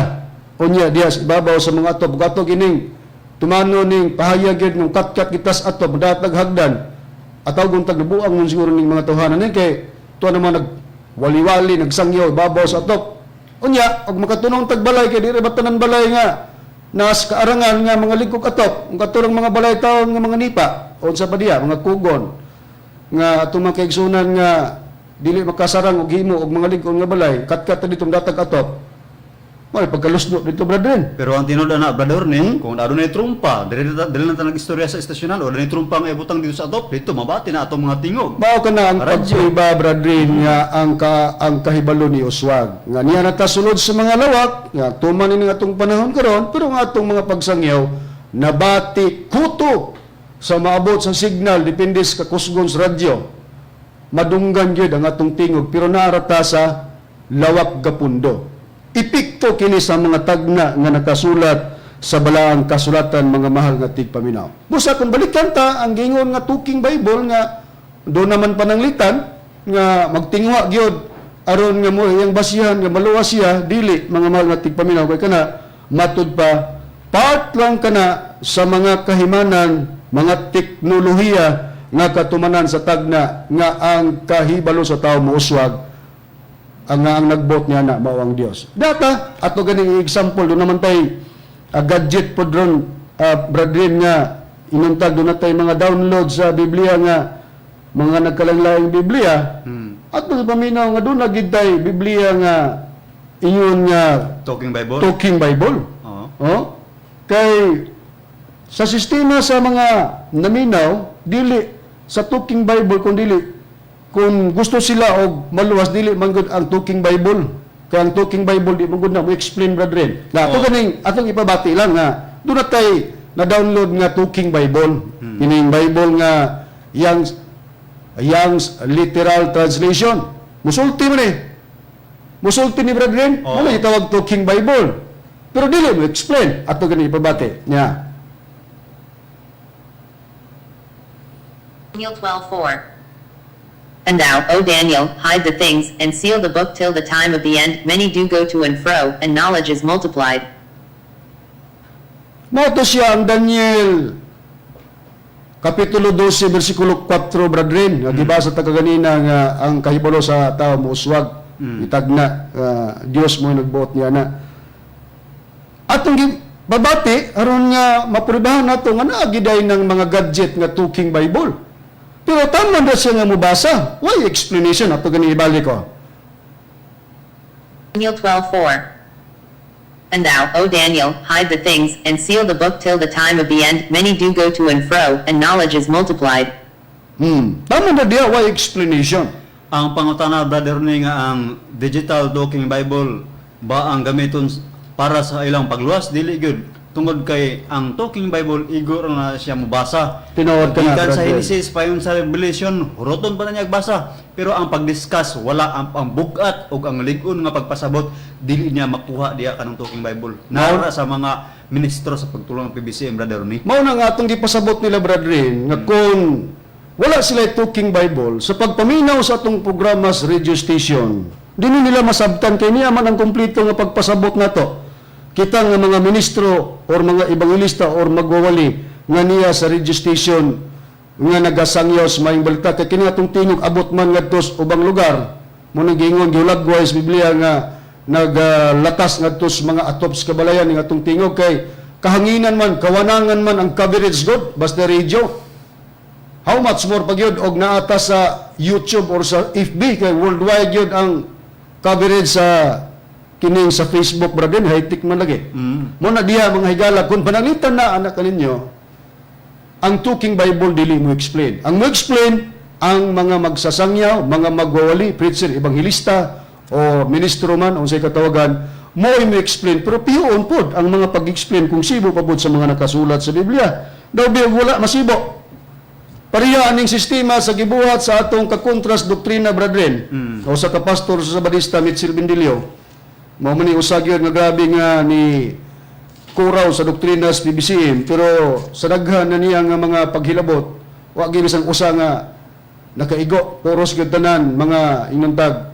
unya diya sa ibabaw sa mga atop." Ug ato kining tumanon ning pahayag gyud ng katkat kitas atop, datag hagdan ataw tag nabuang mun siguro ning mga tawhana ni kay tuwa naman nag wali-wali nagsangyaw ibabaw sa atop. Unya og makatunong tag balay kay diri ba tanan balay nga nas kaarangan nga mga ligkog atop, ang katurang mga balay taon nga mga nipa o sa pa diya mga kugon nga atong mga kaigsunan nga dili makasarang og himo og mga lig-on nga balay, katkat na ditong datag atop, may pagkalusno dito, brethren. Pero ang tinuod na, Brother Ronnie, kung adunay trumpa, dili na ta nag-istorya sa estasyonan o adunay trumpa nga ibutang dito sa atop, dito mabati na atong mga tingog. Mao kana ang Radyo. pagpaiba, brethren, nga ang kahibalo ni uswag. Nga niya natasulod sa mga lawak, nga tuman ini atong panahon karon, pero ang atong mga pagsangyaw nabati kuto sa maabot sa signal, depende sa kakusgon sa radyo. Madunggan gyud ang atong tingog, pero naarata sa lawak gapundo. Epekto kini sa mga tagna nga nakasulat sa balaang kasulatan, mga mahal nga tigpaminaw. Busa kung balikan ta ang gingon nga Talking Bible nga doon naman pananglitan nga magtingwa gyud aron nga mo iyang basihan nga maluwas siya, dili, mga mahal nga tigpaminaw, kay kana matud pa part lang kana sa mga kahimanan, mga teknolohiya nga katumanan sa tagna nga ang kahibalo sa tao mouswag, ang nga ang nagbuot niya na mao ang Dios. Data ato ganing example, do naman tay gadget pod ron, brethren, nga inuntag do na tay mga download sa Biblia nga mga nagkalain-laing Biblia. Ato paminaw nga doon na gid tay Biblia nga ingon nga Talking Bible. Talking Bible. Oo. Oh? Kay sa sistema sa mga naminaw, dili sa Talking Bible kung dili kung gusto sila og maluwas, dili man gud ang Talking Bible. Kay ang Talking Bible di man gud na mo explain, brethren. Na ato ganing atong ipabati lang nga doon na tay na download nga Talking Bible. Kining Bible nga Young's Literal Translation. Musulti man eh. Musulti ni, brethren, Oo. wala gitawag Talking Bible. Pero dili mo explain ato gani ipabati. Nya. Daniel 12:4. And thou, O Daniel, hide the things, and seal the book till the time of the end. Many do go to and fro, and knowledge is multiplied. Mao to siya ang Daniel Kapitulo 12 versikulo 4, brethren, nga gibasa ta kaganina nga ang kahibalo sa tao mouswag, itagna Dios mo nagbuot niya na. Atong babati aron nga maprubahan nato nga naa giday ng mga gadget nga Talking Bible. Pero tama na siya nga mubasa. Why explanation? Ato gani ibalik ko. Daniel 12:4. And thou, O Daniel, hide the things, and seal the book till the time of the end. Many do go to and fro, and knowledge is multiplied. Tama na diya, why explanation? Ang pangutana, Brother Ronnie, nga ang digital talking Bible ba ang gamiton para sa ilang pagluwas? Dili gyud, tungod kay ang talking Bible igo ra na siya mobasa. Tinuod ka na, Gikan sa brother. Genesis payon sa Revelation, huroton pa na niya basa. Pero ang pag-discuss wala, ang bugat ug ang lig-on nga pagpasabot dili niya makuha diya kanang talking Bible. Nara sa mga ministro sa pagtulong ng PBCM, Brother Ronnie. Mao na nga atong gipasabot nila, brethren, nga kung wala sila talking Bible sa pagpaminaw sa atong programa sa radio station, dili nila masabtan kay niya man ang kumpleto nga pagpasabot nato. Kita nga mga ministro or mga ebanghelista or magwawali nga niya sa radio station nga nagasangyaw sa maayong balita kay kini atong tingog abot man ngadto sa ubang lugar. Mo nang giingon, gihulagway sa Biblia nga naglatas ngadto sa mga atop sa kabalayan ning atong tingog kay kahanginan man, kawanangan man ang coverage god basta radio. How much more pag yun og naata sa YouTube or sa FB kay worldwide yun ang coverage sa kining sa Facebook, brother, high-tech man lagi. Mo na diha, mga higala, kung pananglitan na anak kaninyo ang talking Bible, dili mo explain. Ang mo explain ang mga magsasangyaw, mga magwawali, preacher, ebanghelista o ministro man unsay katawagan mo mo explain, pero piyon pod ang mga pag-explain kung sibo pa pod sa mga nakasulat sa Biblia. Daw biyag wala masibo. Pareha aning sistema sa gibuhat sa atong kakontras doktrina, brethren. O sa kapastor sa Sabadista Mitchell Bendilio. Mao man ni usa gyud nga grabe nga ni kuraw sa doktrina sa PBCM, pero sa daghan na niya nga mga paghilabot, wa gyud bisan usa nga nakaigo, puros gyud tanan mga inantag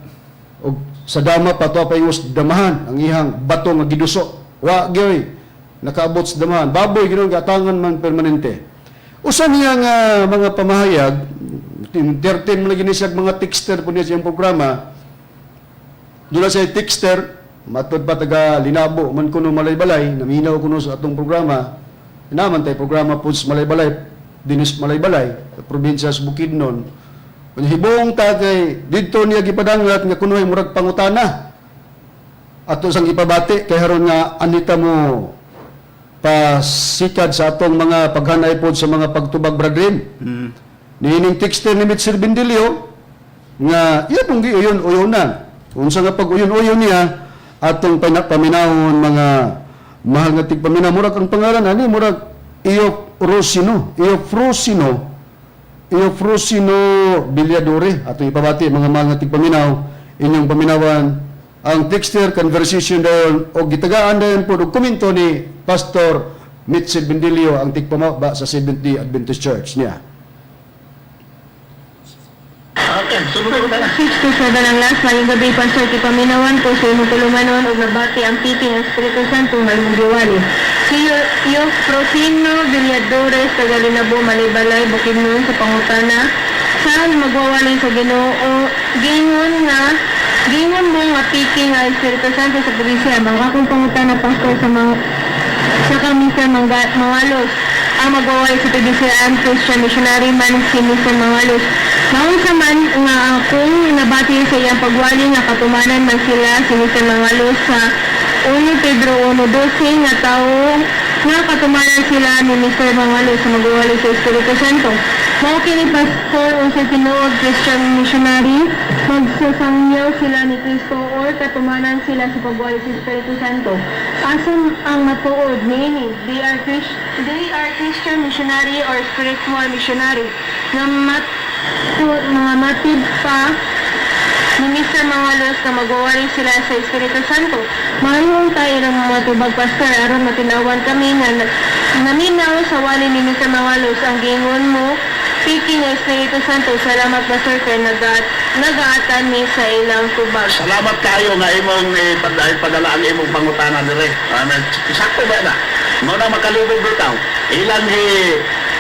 og sa dama pa to paingos damahan ang iyang bato nga giduso, wa gyud nakaabot sa damahan, baboy gyud gatangan man permanente. Usa niya nga mga pamahayag, 13 man lagi ni siya mga texter po niya siyang programa. Doon siya texter, matod pa taga Linabo man kuno Malaybalay, naminaw kuno sa atong programa. Naman tay programa po sa Malaybalay, dinis Malaybalay, probinsya sa Bukidnon. Kung hibong ta kay didto niya gipadangat nga kuno'y murag pangutana. Ato sang ipabati kay haron nga anita mo pasikad sa atong mga paghanay pod sa mga pagtubag, brethren. Niining texter ni Mitchell Bendilio nga iya pong giuyon-uyonan. Unsa nga pag-uyon-uyon niya atong paminahon, mga mahal nga tigpaminaw, murag ang pangalan ani murag Iyo Rosino, Iyo Frosino, Iyo Frosino Villadore. Atong ipabati, mga mahal nga tigpaminaw, inyong paminawan ang texter conversation dayon o gitagaan dayon po og komento ni Pastor Mitchell Bendilio, ang tigpamaba sa Seventh-day Adventist Church niya. 6 to 7 ang last. Maayong gabi, Pastor. Tipaminawan ko sa imong tulumanon og nabati ang piti ng Espiritu Santo nga imong giwali. Si Eufrosino Villadores, taga Linabo, Malaybalay, Bukidnon, sa pangutana sa magwawali sa Ginoo, gingon nga gingon mo nga piki nga Espiritu Santo sa probinsya. Ang akong pangutana, Pastor, sa mga sa kang Mr. Mangalos ang magwawali sa PBCM, Christian Missionary man si Mr. Mangalos. Maunsa man nga akong nabati sa iyang pagwali nga katumanan man sila si Mr. Mangalos sa 1 Pedro 1:12 nga tawo nga katumanan sila ni Mr. Mangalos sa magwawali sa Espiritu Santo. Mao kini, Pastor, o sa tinuod Christian Missionary magsasangyaw sila ni Kristo or katumanan sila sa pagwali sa Espiritu Santo? Asan ang matuod niini? They are Christian missionary or spiritual missionary nga mga matid pa ni Mr. Mangalos na magwawali sila sa Espiritu Santo. Maayong tayo ng mga tubag, Pastor, aron matinawan kami nga naminaw sa wali ni Mr. Mangalos ang gingon mo speaking ng Espiritu Santo. Salamat, Pastor, kay nagaatan mi sa ilang tubag. Salamat kayo nga imong padala ang imong pangutana dire. Amen. Sakto ba na? Mao na makalubog bitaw. Ilang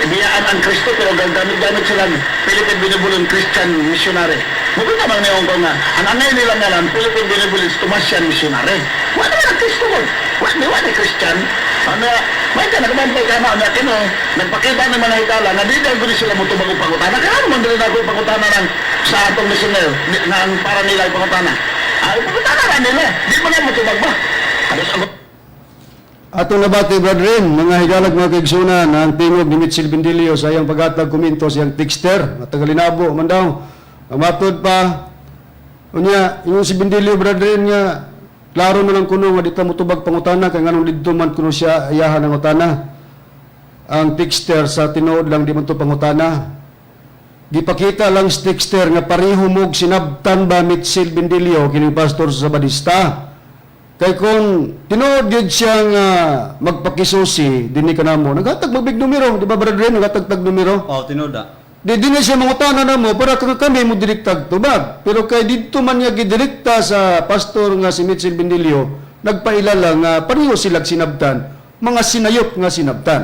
biyaan ang Kristo pero gamit-gamit sila Philippine Benevolent Christian Missionary. Mubita man niyong ko nga ang angay nila ngalan Philippine Benevolent Tomasian Missionary. Wala naman ang Kristo ko. Wa di wa ni Christian. Ano, may ka nagabantay ka na, ano, kino, nagpakita ng mga higala, nga di dahil sila mo tubag og pangutana. Kaya naman dili na ako pangutana ng sa atong missioner, na ang para nila pangutana. Ay, pangutana na nila. Di mo na mo tubag ba? Alos ang Atong nabati, brethren, mga higalag, mga kaigsunan, ang tingog ni Mitchell Bendilio sa iyang paghatag komento sa iyang texter, at tagalinabo man daw. Matod pa, unya, ingon si Bendilio, brethren, nga, klaro na lang kuno nga dito mo tubag pangutana, kay nganong didto man kuno siya iyahan ang utana. Ang texter sa tinuod lang di man to pangutana. Gipakita lang sa texter nga pareho mog sinabtan ba Mitchell Bendilio kining pastor sa Sabadista. Kay kung tinuod gyud siya nga magpakisusi dinhi kanamo, naghatag magbig numero, di ba, brethren, naghatag tag numero. Oh, tinuod ah. Di dinhi siya mangutana namo para kung kami mo direktag tubag. Pero kay didto man niya gidirekta sa pastor nga si Mitchell Bendilio, nagpailala nga pareho silag sinabtan, mga sinayop nga sinabtan.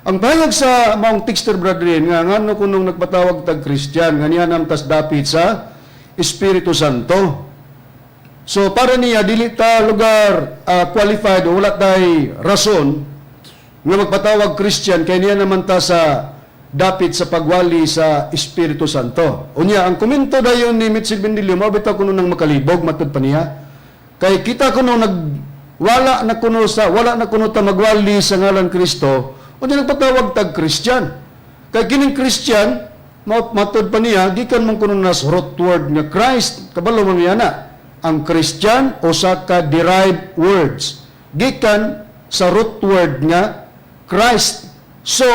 Ang pahayag sa maong texter, brethren, nga ngano kunong nagpatawag tag Christian nga niya tas dapit sa Espiritu Santo. So para niya dili ta lugar qualified o wala tay rason nga magpatawag Christian kay niya naman ta sa dapit sa pagwali sa Espiritu Santo. Unya ang komento dayon ni Mitchell Bendilio mao bitaw kuno nang makalibog matud pa niya. Kay kita kuno nag wala na kuno sa wala na kuno ta magwali sa ngalan Kristo, unya nagpatawag tag Christian. Kay kining Christian mao matud pa niya gikan man kuno nas root word nga Christ, kabalo man niya na. Ang Christian usa ka derived words gikan sa root word nga Christ. So,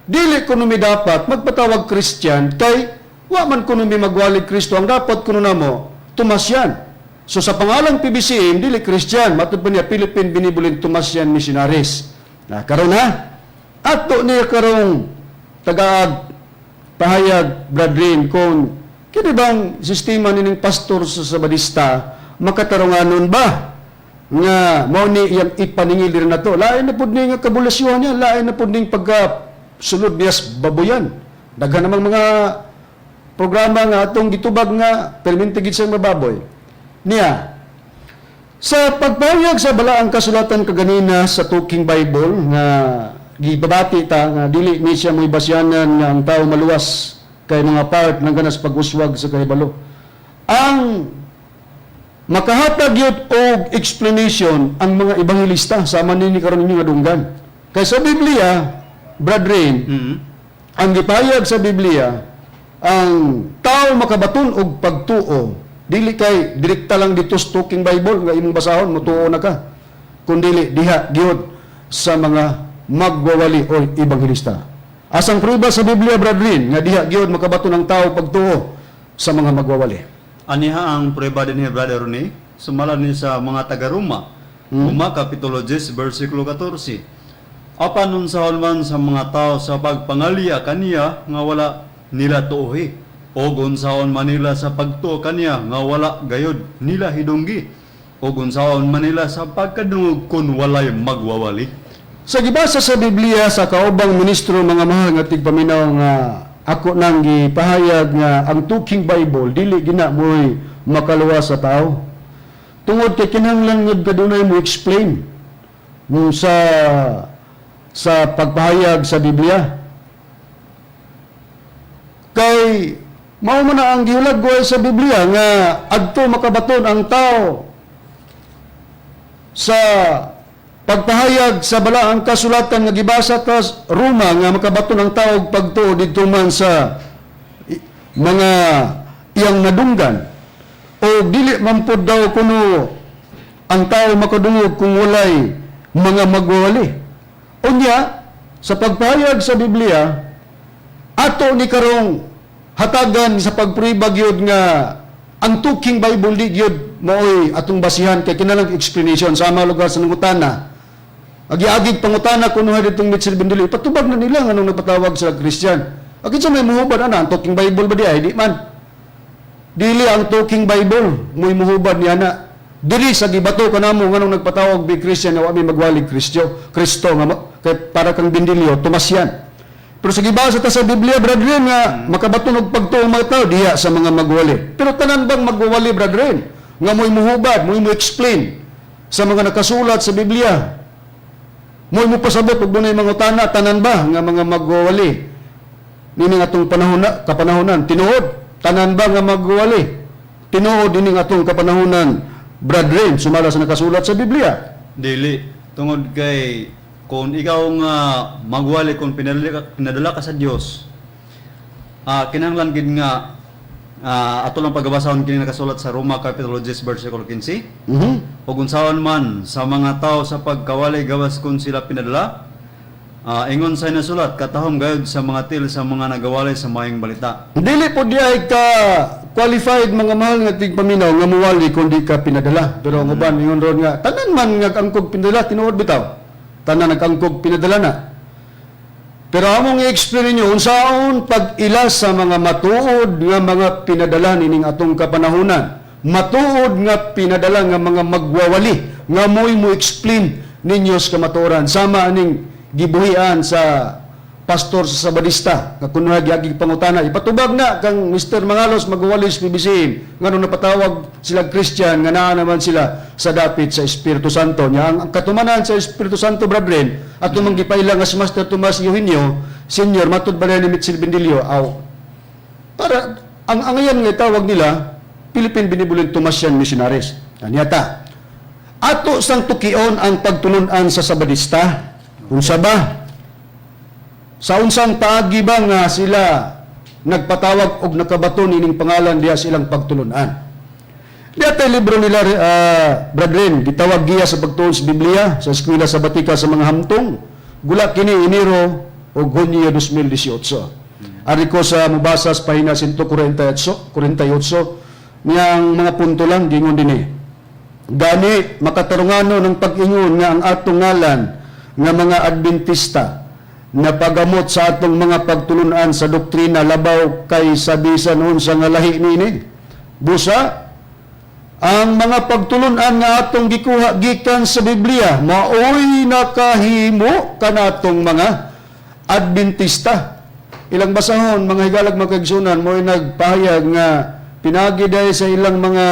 dili kuno mi dapat magpatawag Christian kay wa man kuno mi magwali Kristo. Ang dapat kuno namo Tomasian. So sa pangalang PBCM dili Christian, matud pa niya Philippine Benevolent Tomasian Missionaries. Na karon ha. Ato niya karong tagaag pahayag, brethren, kung kini bang sistema nining pastor sa Sabadista makatarunganon ba nga mao ni iyang ipaningil diri nato? Lain na pud ni nga kabulasyon niya, lain na pud ning pagka sulod niya sa babuyan. Daghan namang mga programa nga atong gitubag nga perminti gid siyang mababoy niya. Sa pagpahayag sa balaang kasulatan kaganina sa Talking Bible nga gibabati ta nga dili ni siya mo'y basyanan nga ang tao maluwas kay mga part ng ganas pag-uswag sa kahibalo. Ang makahatag yun og explanation ang mga ebanghelista sama nini karon ninyo nga dunggan. Kay sa Biblia, brethren, ang gipahayag sa Biblia, ang tao makabaton og pagtuo dili kay direkta lang dito sa Talking Bible nga imong basahon motuo na ka, kundili diha gyud sa mga magwawali o ebanghelista. Asang prueba sa Biblia, brethren, nga diha gyud makabaton ang tao pagtuo sa mga magwawali? Aniha ang prueba din ni Brother Rene, sumala ni sa mga taga-Roma. Roma Kapitulo 10, versikulo 14. Apan unsahon man sa mga tao sa pagpangalya kaniya nga wala nila tuohi, og unsaon man nila sa pagtuo kaniya nga wala gayod nila hidunggi, og unsaon man nila sa pagkadungog kun walay magwawali. Sa gibasa sa Biblia sa kaubang ministro, mga mahal nga tigpaminaw, nga ako nang gipahayag nga ang Talking Bible dili gina mo'y makaluwas sa tao. Tungod kay kinahanglan nga kadunay mo explain mo sa pagpahayag sa Biblia. Kay mao man na ang gihulagway sa Biblia nga adto makabaton ang tao sa pagpahayag sa balaang kasulatan nga gibasa ta Roma nga makabaton ang tao og pagtuo didto man sa mga iyang nadunggan o dili man pod daw kuno ang tao makadungog kung walay mga magwawali. Unya sa pagpahayag sa Biblia ato ni karong hatagan sa pagprueba gyud nga ang Talking Bible di gyud maoy atong basihan kay kinalang explanation sama lugar sa nangutana. Agi-agig pangutana kuno ditong Mitchell Bendilio, patubag na nila nganong nagpatawag sa Christian. Agi sa may muhubad ana ang Talking Bible ba di ay di man. Dili ang Talking Bible mo'y muhubad niya na. Dili sa gibato kanamo nganong nagpatawag bi Christian nga wa mi magwalig Kristo, Kristo nga kay para kang Bendilio, Tomasian. Pero sa gibasa ta sa Biblia, brethren, nga makabaton og pagtuo ang mga tao diha sa mga magwali. Pero tanan bang magwawali, brethren, nga mo'y muhubad, mo'y mo explain? Sa mga nakasulat sa Biblia. Mo'y mo pasabot ug dunay mangutana, tanan ba nga mga magwawali nining atong panahon na, kapanahonan tinuod? Tanan ba nga magwawali tinuod ining atong kapanahonan, brethren, sumala sa nakasulat sa Biblia? Dili, tungod kay kung ikaw nga magwali, kung pinadala ka sa Dios, kinahanglan gid nga ato lang pagabasahon kini nakasulat sa Roma kapitulo 10 versikulo 15. Ug unsaon man sa mga tao sa pagkawali gawas kung sila pinadala? Ingon sa nasulat, katahom gayud sa mga til sa mga nagawali sa maayong balita. Dili po diay ka qualified, mga mahal nga tigpaminaw, nga muwali kung di ka pinadala. Pero ang uban ingon ron nga tanan man nga angkog pinadala, tinuod bitaw. Tanan nag-angkog pinadala na. Pero among i-explain ninyo unsaon pag-ila sa mga matuod nga mga pinadala nining atong kapanahunan. Matuod nga pinadala nga mga magwawali nga mo'y mo explain ninyo sa kamatuoran sama aning gibuhian sa pastor sa Sabadista nga kuno giagi pangutana, ipatubag na kang Mr. Mangalos magwawali sa PBCM, ngano napatawag sila Christian nga naa naman sila sa dapit sa Espiritu Santo nya? Ang katumanan sa Espiritu Santo, brethren, ato mang gipaila nga si Master Tomas Eugenio Senior matud ba ni Mitchell Bendilio aw para ang angayan nga tawag nila Philippine Benevolent Thomasian Missionaries. Anyata ato sang tukion ang pagtulun-an sa Sabadista, unsa ba, sa unsang paagi ba nga sila nagpatawag og nakabaton ining pangalan diha sa ilang pagtulunan? Diha tay libro nila, brethren, gitawag Giya sa Pagtuon sa Biblia sa Eskwela Sabatika sa mga Hamtong. Gula kini Enero o Hunyo 2018. Ari ko sa mubasa sa pahina 148, 48 niyang mga punto lang gingon dinhi. Gani makatarungano ng pag-ingon nga ang atong ngalan nga mga Adventista na pagamot sa atong mga pagtulunan sa doktrina labaw kay sa bisan unsa nga lahi niini. Busa ang mga pagtulunan nga atong gikuha gikan sa Biblia maoy nakahimo kanatong mga Adventista. Ilang basahon, mga higalag mga kaigsunan, mo'y nagpahayag nga pinagi dahil sa ilang mga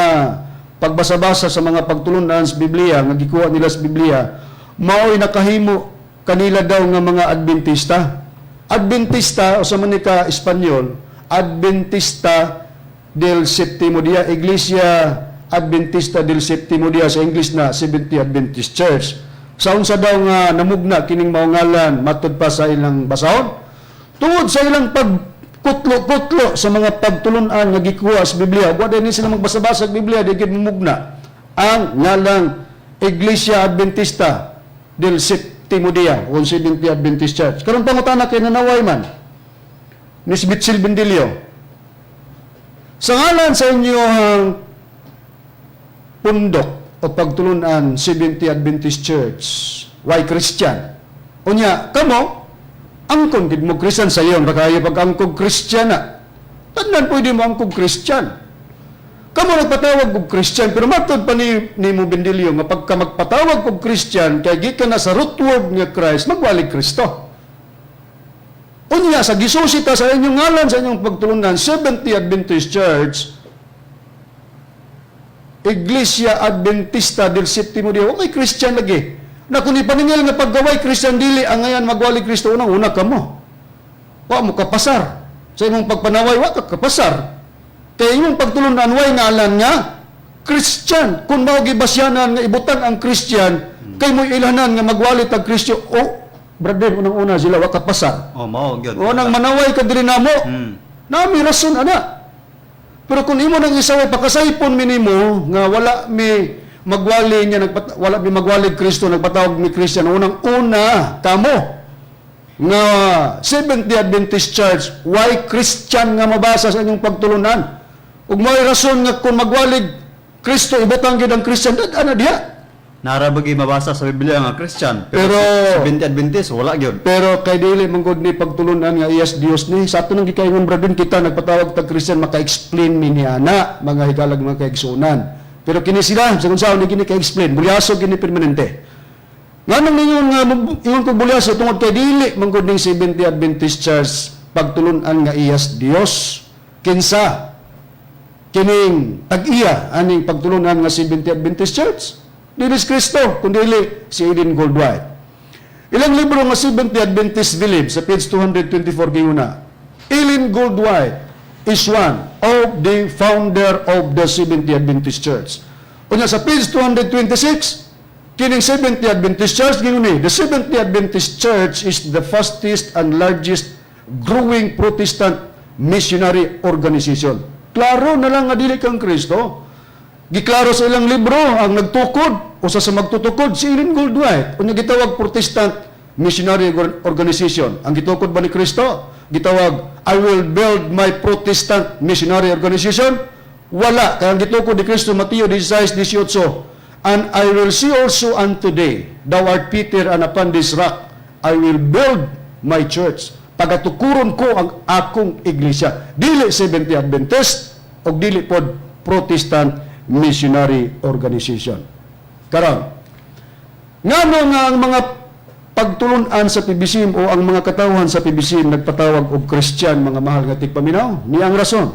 pagbasa-basa sa mga pagtulunan sa Biblia nga gikuha nila sa Biblia, maoy nakahimo kanila daw nga mga Adventista. Adventista o sa manika Espanyol, Adventista del Septimo Dia, Iglesia Adventista del Septimo Dia, sa English na Seventh Adventist Church. Sa unsa daw nga namugna kining mao ngalan matud pa sa ilang basahon? Tungod sa ilang pagkutlo-kutlo sa mga pagtulunan nga gikuha sa Biblia. Wa ni sila magbasa-basa sa Biblia, di gid mamugna ang ngalang Iglesia Adventista del Septimo Dia o Seventh Adventist Church. Karon pangutana kay nanaway man ni si Mitchell Bendilio. Sa ngalan sa inyong pundok o pagtulunan Seventh Adventist Church, why Christian? Unya, kamo, angkon gid mo Christian sa iyon, baka pag angkog Christian na. Tanan pwede mo angkog Christian. Kamo nagpatawag og Christian, pero matod pa ni mo Bendilio nga pagka magpatawag og Christian, kay gikan na sa root word nga Christ, magwalig Kristo. Unya, sa gisusita sa inyong ngalan, sa inyong pagtulunan, Seventh Adventist Church, Iglesia Adventista del Septimo Dia, may Christian lagi. Na kung ipaningil nga paggaway Christian dili, ang ngayan magwali Kristo, unang una ka mo. Wa mo kapasar. Sa imong pagpanaway, wa ka kapasar. Kaya imong pagtulunan, way ngalan nga, Christian. Kung mao gibasyanan nga ibutang ang Christian, kay mo ilanan nga magwali tag Kristo, oh, brother, unang-una sila, wa kapasar. Oh, mao gyud. O nang manaway ka diri namo. Nami rason ana. Pero kung imo nang isaway pakasaypon mi nimo nga wala mi magwali niya wala mi magwali Kristo, nagpatawag mi Christian, unang una kamo nga Seventh Day Adventist Church, why Christian nga mabasa sa inyong pagtulunan? Ug may rason nga kung magwalig Kristo ibutang gyud ang Christian dad ana diha. Nara bagi mabasa sa Biblia nga Christian, pero, sa Seventh Adventist wala gyud. Pero kay dili man gud ni pagtulunan nga iyas Dios ni sa ato nang gikaingon, brethren, kita nagpatawag tag Christian, maka-explain mi ni ana, mga higalag mga kaigsuonan. Pero kini sila sa kung saan kini ka-explain, bulyaso kini permanente. Nganong ningon nga ingon ko bulyaso? Tungod kay dili man gud ning Seventh Day Adventist Church pagtulunan nga iyas Dios. Kinsa kining tag-iya aning pagtulunan nga Seventh Day Adventist Church? Dili si Kristo, kundi si Ellen Gould White. Ilang libro nga Seventh-day Adventist Belief sa page 224 ginguna, Ellen Gould White is one of the founder of the Seventh-day Adventist Church. Unya sa page 226, kining Seventh-day Adventist Church gingon ni, the Seventh-day Adventist Church is the fastest and largest growing Protestant missionary organization. Klaro na lang nga dili kang Kristo. Giklaro sa ilang libro ang nagtukod, usa sa magtutukod si Ellen Gould White. Unya gitawag Protestant Missionary Organization. Ang gitukod ba ni Kristo? Gitawag, "I will build my Protestant Missionary Organization"? Wala. Kaya ang gitukod ni Kristo, Mateo 16:18, "And I will say also unto thee, thou art Peter, and upon this rock I will build my church." Pagatukuron ko ang akong iglesia. Dili Seventh-day Adventist o dili pod Protestant Missionary Organization. Karon, ngano nga ang mga pagtulunan sa PBCM o ang mga katawhan sa PBCM nagpatawag og Christian, mga mahal nga tigpaminaw? Ni ang rason.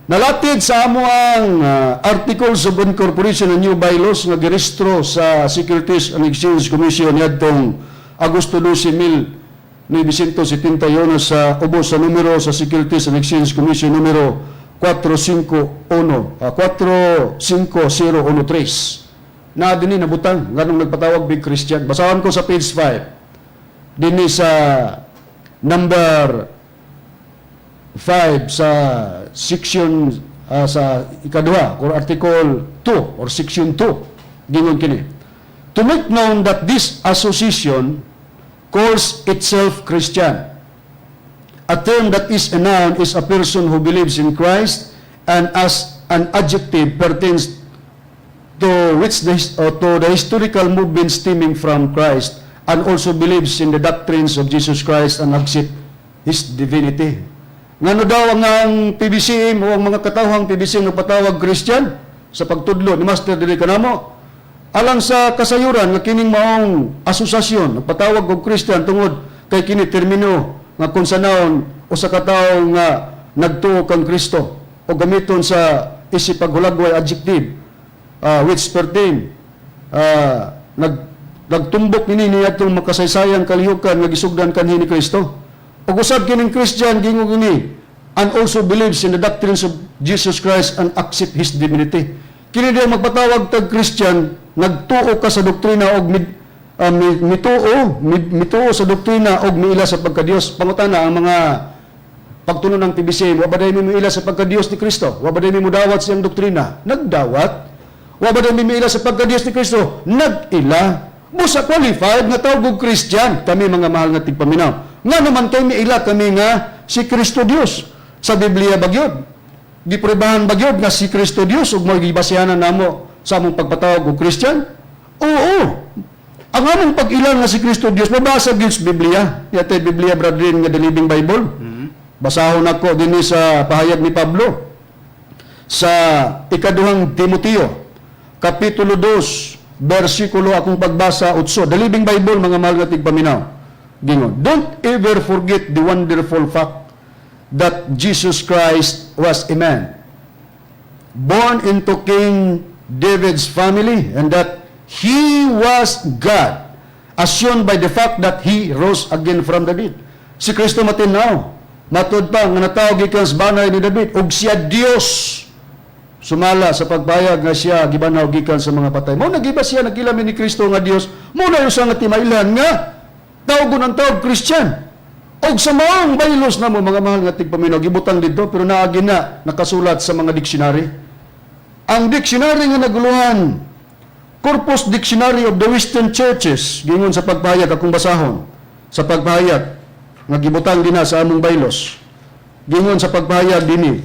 Nalatid sa amo ang Articles of Incorporation and New Bylaws nga girehistro sa Securities and Exchange Commission niadtong Agosto 12, 1971 sa ubos sa numero sa Securities and Exchange Commission numero 451 45013 na dinhi nabutang nganong nagpatawag big Christian. Basahon ko sa page 5 dinhi sa number 5 sa section sa ikaduha or article 2 or section 2. Gingon kini, "To make known that this association calls itself Christian. A term that is a noun is a person who believes in Christ and as an adjective pertains to the historical movement stemming from Christ and also believes in the doctrines of Jesus Christ and accept His divinity." Ngano daw ang PBCM o ang mga katawhang PBCM nagpatawag Christian sa pagtudlo ni Master dili kanamo? Alang sa kasayuran nga kining maong asosasyon nagpatawag og Christian tungod kay kini termino nga kung sa noun usa ka tawo nga nagtuo kang Kristo o gamiton sa isip paghulagway adjective which pertain nagtumbok nini niadtong makasaysayang kalihukan nga gisugdan kanhi ni Kristo. Ug usab kining Christian gingon kini and also believes in the doctrines of Jesus Christ and accept His divinity. Kini diya magpatawag tag Christian, nagtuo ka sa doktrina og mituo sa doktrina og miila sa pagkadiyos. Pangutana ang mga pagtuno ng PBC, wa ba mi miila sa pagkadiyos ni Kristo? Wa ba mi mudawat siyang doktrina? Nagdawat. Wa ba mi miila sa pagkadiyos ni Kristo? Nag-ila. Busa qualified nga tawag og Christian kami, mga mahal nga tigpaminaw. Nga naman kay miila kami nga si Kristo Dios. Sa Biblia bagyod. Gipruebahan bagyod nga si Kristo Dios ug mao gibasihanan namo sa among pagpatawag og Christian? Oo. Ang among pag-ilang nga si Kristo Dios mabasa gyud sa Biblia. Yate Biblia, brethren, nga The Living Bible. Basahon nako dinhi sa pahayag ni Pablo sa ikaduhang Timoteo kapitulo 2 bersikulo akong pagbasa 8. The Living Bible, mga mahal nga tigpaminaw. Gingon, "Don't ever forget the wonderful fact that Jesus Christ was a man born into King David's family and that he was God, as shown by the fact that he rose again from the dead." Si Kristo matinaw. Matud pa nga natawo gikan sa banay ni David ug siya Dios sumala sa pagpayag nga siya gibanhaw gikan sa mga patay. Mao nagiba siya nagilami ni Kristo nga Dios. Mao na usa nga timailhan nga tawgon ang tawag Christian. Og sa maong bylaws namo, mga mahal nga tigpaminaw, gibutang didto pero naagi na nakasulat sa mga dictionary. Ang dictionary nga naguluhan, Corpus Dictionary of the Western Churches, gingon sa pagpahayag akong basahon, sa pagpahayag nga gibutang dinha sa among bylaws. Gingon sa pagpahayag dinhi,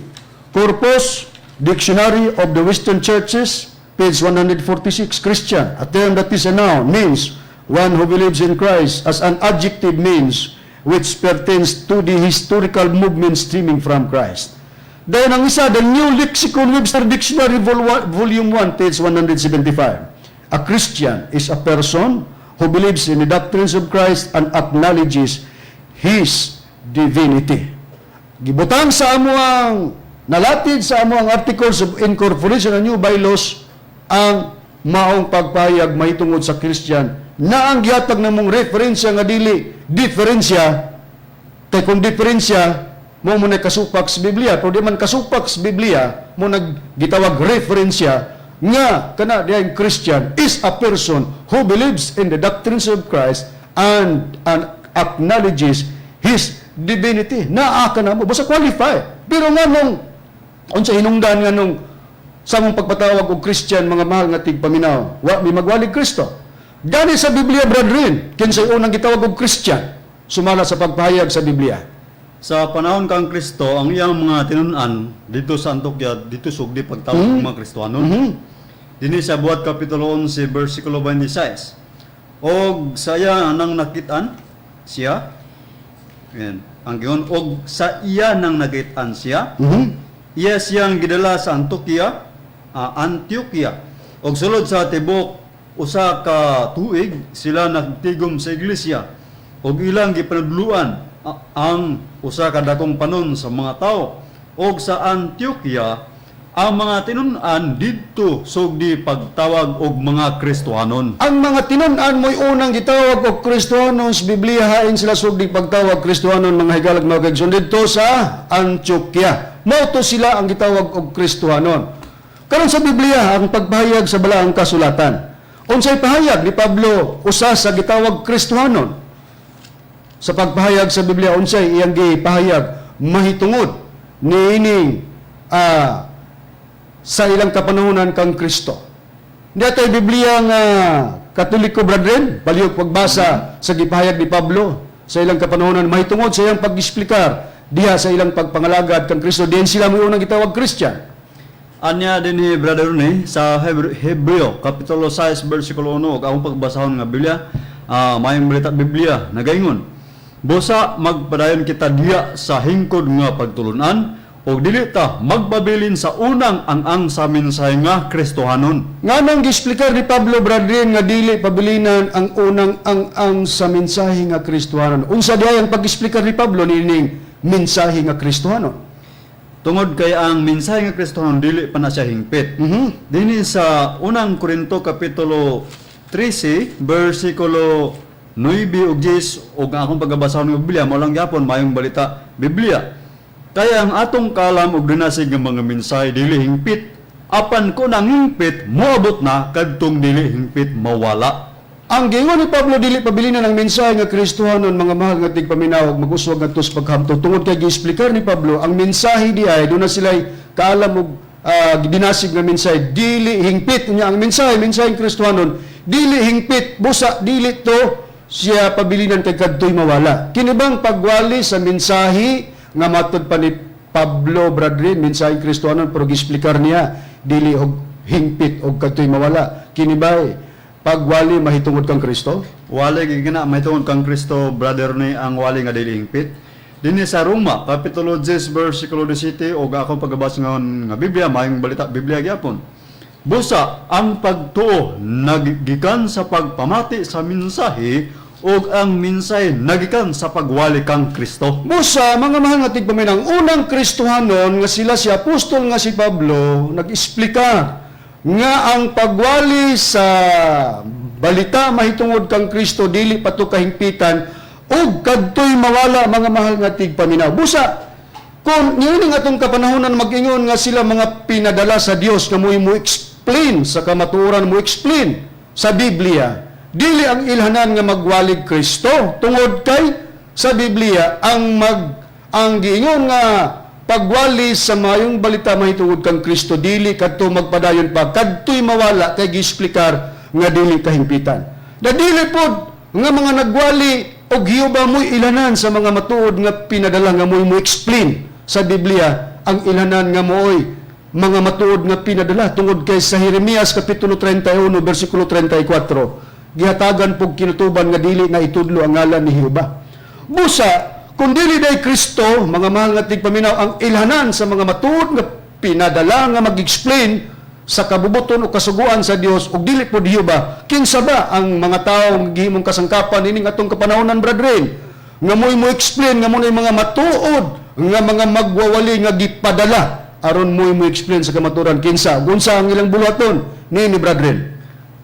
Corpus Dictionary of the Western Churches, page 146, "Christian, a term that is a noun, means one who believes in Christ, as an adjective means which pertains to the historical movement stemming from Christ." Dayon ang isa, the New Lexicon Webster Dictionary, Volume 1, page 175. "A Christian is a person who believes in the doctrines of Christ and acknowledges His divinity." Gibutang sa amuang nalatid sa amuang Articles of Incorporation and New Bylaws ang Maong pagpahayag mahitungod sa Christian na ang gihatag namong referensya nga dili diferensya, kay kung diferensya mo mo na kasupak sa Biblia, pero di man kasupak sa Biblia mo naggitawag referensya nga kana diyang Christian is a person who believes in the doctrines of Christ and acknowledges His divinity. Naa ka na mo basta qualify. Pero nga nung unsa hinungdan nga nung sa among pagpatawag og Christian, mga mahal nga tigpaminaw, wa mi magwalig Kristo? Gani sa Biblia, brethren, kinsay unang gitawag og Christian sumala sa pagpahayag sa Biblia? Sa panahon kang Kristo, ang iyang mga tinun-an dito sa Antioquia, dito sugdi pagtawag ng mga Kristohanon. Dinhi sa Buhat Kapitulo 11, versikulo 26. Og sa iya nang nakit-an siya, ayan, ang giyon, og sa iya nang nakit-an siya, iya siyang gidala sa Antioquia, Antioquia. Og sulod sa tibok usa ka tuig sila nagtigom sa iglesia og ilang gipanudluan ang usa ka dakong panon sa mga tao. Og sa Antioquia ang mga tinun-an didto sugdi pagtawag og mga Kristohanon. Ang mga tinun-an mo'y unang gitawag og Kristohanon sa Biblia. Hain sila sugdi pagtawag Kristohanon, mga higalag, mga kaigsoon? Didto sa Antioquia. Mao to sila ang gitawag og Kristohanon. Karon sa Biblia, ang pagpahayag sa balaang kasulatan. Unsay pahayag ni Pablo usa sa gitawag Kristohanon? Sa pagpahayag sa Biblia, unsay iyang gipahayag mahitungod niining sa ilang kapanahonan kang Kristo? Hindi tayo Biblia nga Katoliko, brethren, palihog pagbasa sa gipahayag ni Pablo sa ilang kapanahonan mahitungod sa iyang pag-eksplikar diha sa ilang pagpangalagad kang Kristo, diyan sila mo unang gitawag Christian. Anya dinhi, Brother Rene, sa Hebreo kapitulo 6 versikulo 1 ug akong pagbasahon nga Biblia, Maayong Balita Biblia, nagaingon: Busa magpadayon kita diya sa hingkod nga pagtulunan ug dili ta magpabilin sa unang ang-ang sa mensahe nga Kristohanon. Nga nang giexplikar ni Pablo, brethren, nga dili pabilinan ang unang ang-ang sa mensahe nga Kristohanon? Unsa diay ang pag-explicar ni Pablo niining mensahe nga Kristohanon? Tungod kay ang mensahe nga Kristohanon dili pa na siya hingpit. Dinhi sa Unang Korinto kapitulo 13 versikulo 9 ug 10 ug ang akong pagabasahon ng Biblia mao lang gyapon Maayong Balita Biblia. Kaya ang atong kalam ug dinasig nga mga mensahe dili hingpit, apan kun ang hingpit moabot na, kadtong dili hingpit mawala. Ang giingon ni Pablo, dili pabilinan ang mensahe nga Kristohanon, mga mahal nga tigpaminaw, ug mag-uswag ngadto sa paghamtong tungod kay giexplikar ni Pablo ang mensahe di ay doon na sila'y kaalam og dinasig nga mensahe dili hingpit niya. Ang mensahe, mensahe ng Kristohanon, dili hingpit, busa dili to siya pabilinan kay kadtoy mawala. Kini bang pagwali sa mensahe nga matod pa ni Pablo, brethren, mensahe Kristohanon pero giexplikar niya dili og hingpit og kadtoy mawala, kini ba pagwali mahitungod kang Kristo? Wali gid na mahitungod kang Kristo, Brother, ni ang wali nga dili hingpit. Dinhi sa Roma kapitulo 10 versikulo 17 ug akong pagabasa ngayon nga Biblia, Maayong Balita Biblia gyapon. Busa ang pagtuo nagikan sa pagpamati sa mensahe ug ang mensahe nagikan sa pagwali kang Kristo. Busa, mga mahal nga tigpaminaw, ang unang Kristohanon nga sila si apostol nga si Pablo, nag-explika nga ang pagwali sa balita mahitungod kang Kristo dili pa to kahingpitan ug kadtoy mawala, mga mahal nga tigpaminaw. Busa, kung niining atong kapanahonan mag-ingon nga sila mga pinadala sa Dios nga mo explain sa kamatuoran, mo explain sa Biblia, dili ang ilhanan nga magwalig Kristo tungod kay sa Biblia ang giingon nga pagwali sa Maayong Balita mahitungod kang Kristo dili kadto magpadayon pa, kadto'y mawala kay giexplikar nga dili kahimpitan. Da dili pod nga mga nagwali og Jehova mo'y ilanan sa mga matuod nga pinadala nga mo'y mo explain sa Biblia. Ang ilanan nga mooy mga matuod nga pinadala tungod kay sa Jeremias kapitulo 31 bersikulo 34, gihatagan pog kinutuban nga dili na itudlo ang ngalan ni Jehova. Busa, kung dili day Kristo, mga mahal nga tigpaminaw, ang ilhanan sa mga matuod nga pinadala nga mag-explain sa kabubuton o kasuguan sa Dios ug dili pod Jehova, kinsa ba ang mga tawo gihimong kasangkapan ining atong kapanahonan, brethren, nga mo'y mo explain nga mo mga matuod nga mga magwawali nga gipadala aron mo'y mo explain sa kamatuoran? Kinsa? Unsa ang ilang buluhaton ni brethren?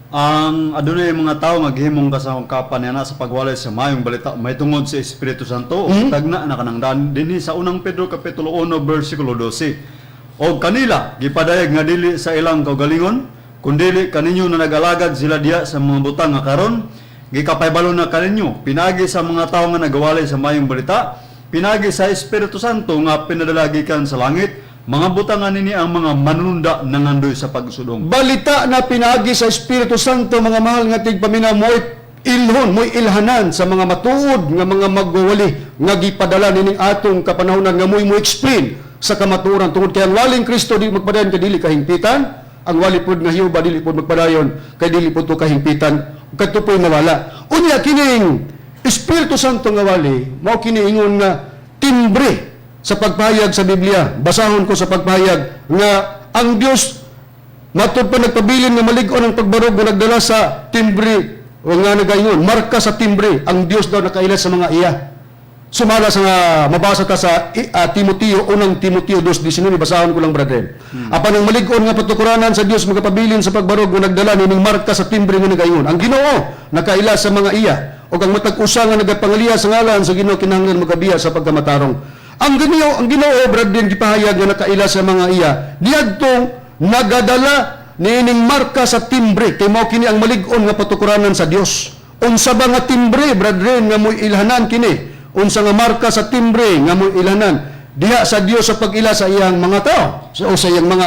Ang adunay mga tawo nga gihimong kasangkapan niya na sa pagwalay sa maayong balita mahitungod sa Espiritu Santo ug tagna na kanang daan dinhi sa Unang Pedro kapitulo 1 bersikulo 12. Og kanila gipadayag nga dili sa ilang kaugalingon kundili kaninyo na nag-alagad sila diha sa mga butang nga karon gikapahibalo na kaninyo pinaagi sa mga tawo nga nagawalay sa maayong balita, pinaagi sa Espiritu Santo nga pinadala gikan sa langit, mga butang nga nini ang mga manununda nangandoy sa pagsudong. Balita na pinaagi sa Espiritu Santo, mga mahal nga tigpaminaw, mo'y ilhon, mo'y ilhanan sa mga matuod nga mga magwawali nga gipadala nining atong kapanahonan nga mo'y mo explain sa kamatuoran, tungod kay ang waling Kristo di magpadayon kay dili kahingpitan, ang wali pod nga Jehova dili pod magpadayon kay dili pod to kahingpitan, kadto po'y mawala. Unya kining Espiritu Santo nga wali mao kini ingon nga timbre sa pagpahayag sa Biblia. Basahon ko sa pagpahayag nga ang Dios matud pa nagpabilin nga malig-on ang pagbarog nga nagdala sa timbre o nga nagaingon marka sa timbre, ang Dios daw nakaila sa mga iya. Sumala sa nga mabasa ta sa Timoteo, Unang Timoteo 2:19, basahon ko lang, brother. Apan ang malig-on nga patukuranan sa Dios magapabilin sa pagbarog nga nagdala nining marka sa timbre nga nagaingon ang Ginoo nakaila sa mga iya, ug ang matag usa nga nagapangaliya sa ngalan sa Ginoo kinahanglan magabiya sa pagkamatarong. Ang Ginoo, brother, gipahayag nga nakaila sa mga iya niadtong nagadala niining marka sa timbre, kay mao kini ang malig-on nga patukuranan sa Dios. Unsa ba nga timbre, brethren, nga mo'y ilhanan kini? Unsa nga marka sa timbre nga mo'y ilhanan diha sa Dios sa pag-ila sa iyang mga tao o sa iyang mga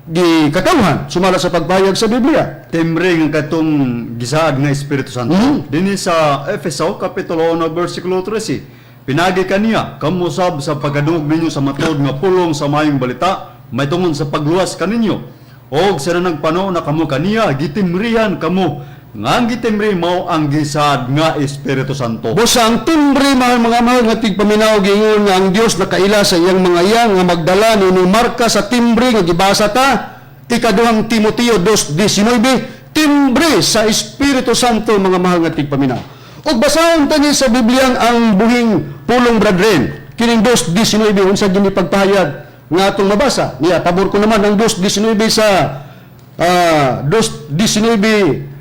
gikatawhan sumala sa pagpahayag sa Biblia? Timbre nga katong gisaad nga Espiritu Santo. Dinhi sa Efeso kapitulo 1 bersikulo 13. Pinagi kaniya kamo sab sa pagkadungog ninyo sa matuod nga pulong sa maayong balita mahitungod sa pagluwas kaninyo. Og sa nagpano na kamo kaniya gitimrihan kamo nga ang gitimri mao ang gisaad nga Espiritu Santo. Busa ang timbre, mahal, mga mahal nga tigpaminaw, giingon nga ang Dios nakaila sa iyang mga iya nga magdala ni marka sa timbre nga gibasa ta Ikaduhang Timoteo 2:19, timbre sa Espiritu Santo, mga mahal nga tigpaminaw. Ug basahon ta ni sa Biblia ang Buhing Pulong, brethren. Kining 2:19, unsa gini pagpahayag nga atong mabasa? Niya pabor ko naman ang 2:19 sa 2:19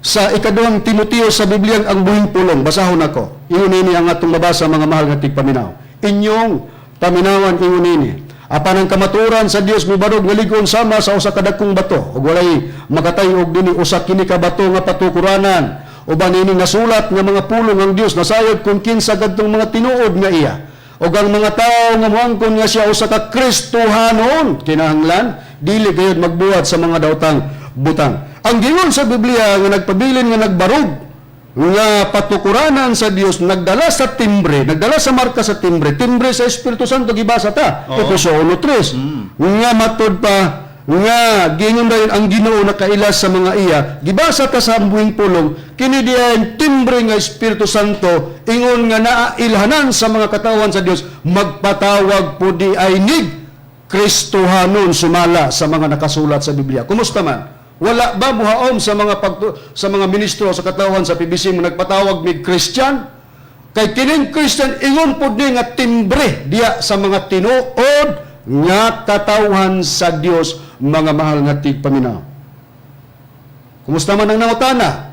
sa Ikaduhang Timoteo sa Biblia ang Buhing Pulong. Basahon ako. Ingon ini ang atong mabasa, mga mahal nga tigpaminaw. Inyong paminawan, ingon ini. Apan ang kamatuoran sa Dios mibarog nga lig-on sama sa usa ka dakong bato ug walay makatay-og dinhi. Usa kini ka bato nga patukuranan. Uban ini nasulat nga mga pulong, ang Dios nasayod kung kinsa kadtong mga tinuod nga iya. Ug ang mga tawo nga moangkon nga siya usa ka Kristohanon kinahanglan dili gayud magbuhat sa mga daotang butang. Ang giingon sa Biblia nga nagpabilin nga nagbarog nga patukuranan sa Dios nagdala sa timbre, nagdala sa marka sa timbre, timbre sa Espiritu Santo, gibasa ta Efeso 1:3, nga matud pa nga giingon dayon ang Ginoo nakaila sa mga iya, gibasa ta sa Buhing Pulong, kini diay timbre nga Espiritu Santo, ingon nga naailhanan sa mga katawan sa Dios magpatawag po di ay nig Kristohanon sumala sa mga nakasulat sa Biblia. Kumusta man? Wala ba muhaom sa mga ministro sa katawan sa PBC mo nagpatawag mig Christian? Kay kining Christian ingon pud ni nga timbre diya sa mga tinuod nga katawhan sa Dios, mga mahal nga tigpaminaw. Kumusta man ang nangutana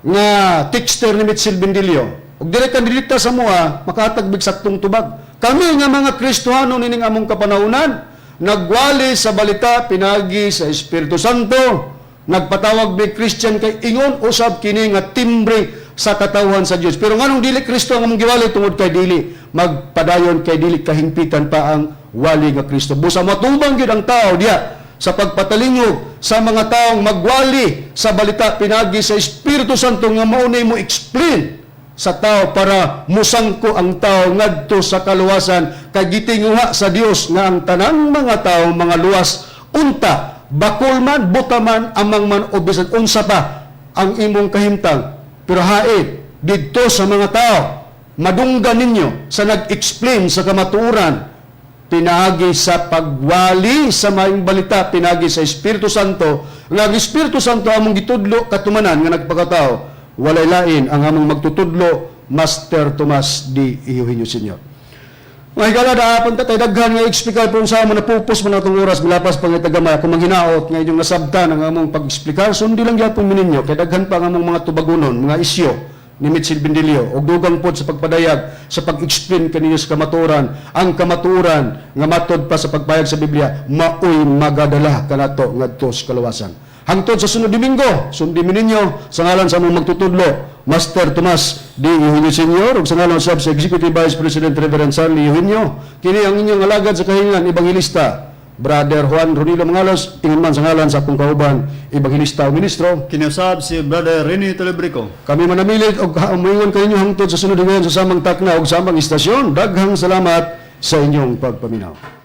nga texter ni Mitchell Bendilio? Ug dili ka didikta sa mua, makahatag big saktong tubag. Kami nga mga Kristohano nining among kapanahunan, nagwali sa balita pinagi sa Espiritu Santo, nagpatawag mig Christian kay ingon usab kini nga timbre sa katawhan sa Dios. Pero nganong dili Kristo ang among giwali? Tungod kay dili magpadayon kay dili kahingpitan pa ang wali nga Kristo. Busa matubang gyud ang tao diya sa pagpatalingog sa mga taong magwali sa balita pinagi sa Espiritu Santo nga mao mo explain sa tao para musangko ang tao ngadto sa kaluwasan, kay gitinguha sa Dios nga ang tanang mga tao mga luwas unta, bakol man, buta man, amang man, o bisan unsa pa ang imong kahimtang, pero hait didto sa mga tao madunggan ninyo sa nag-explain sa kamatuoran pinaagi sa pagwali sa maayong balita pinagi sa Espiritu Santo, nga ang Espiritu Santo among gitudlo katumanan nga nagpakatao, walay lain ang among magtutudlo, Master Tomas D. Eugenio Sr. Mga higala, daapon ta tay daghan nga eksplikar po sa amo, napupos man atong oras, milapas pa nga tagamay. Kung manghinaot nga inyong nasabtan ang among pag-eksplikar, sundi lang gyapon mi ninyo kay daghan pa ang among mga tubagunon, mga isyo ni Mitchell Bendilio og dugang pod sa pagpadayag sa pag-explain kaninyo sa kamatuoran, ang kamatuoran nga matod pa sa pagpayag sa Biblia maoy magadala kanato ngadto sa kalawasan. Hangtod sa sunod Domingo, sundi mi ninyo sa ngalan sa among magtutudlo, Master Tomas D. Eugenio Sr., ug sa ngalan usab sa Executive Vice President Reverend Charlie Eugenio, kini ang inyong alagad sa kahilingan, Evangelista Brother Juan Ronilo Mangalos, ingon man sa ngalan sa akong kauban, Evangelista o Ministro. Kinausab si Brother Rene Telebrico. Kami manamilit og moingon kaninyo hangtod sa sunod higayon sa samang takna ug samang istasyon. Daghang salamat sa inyong pagpaminaw.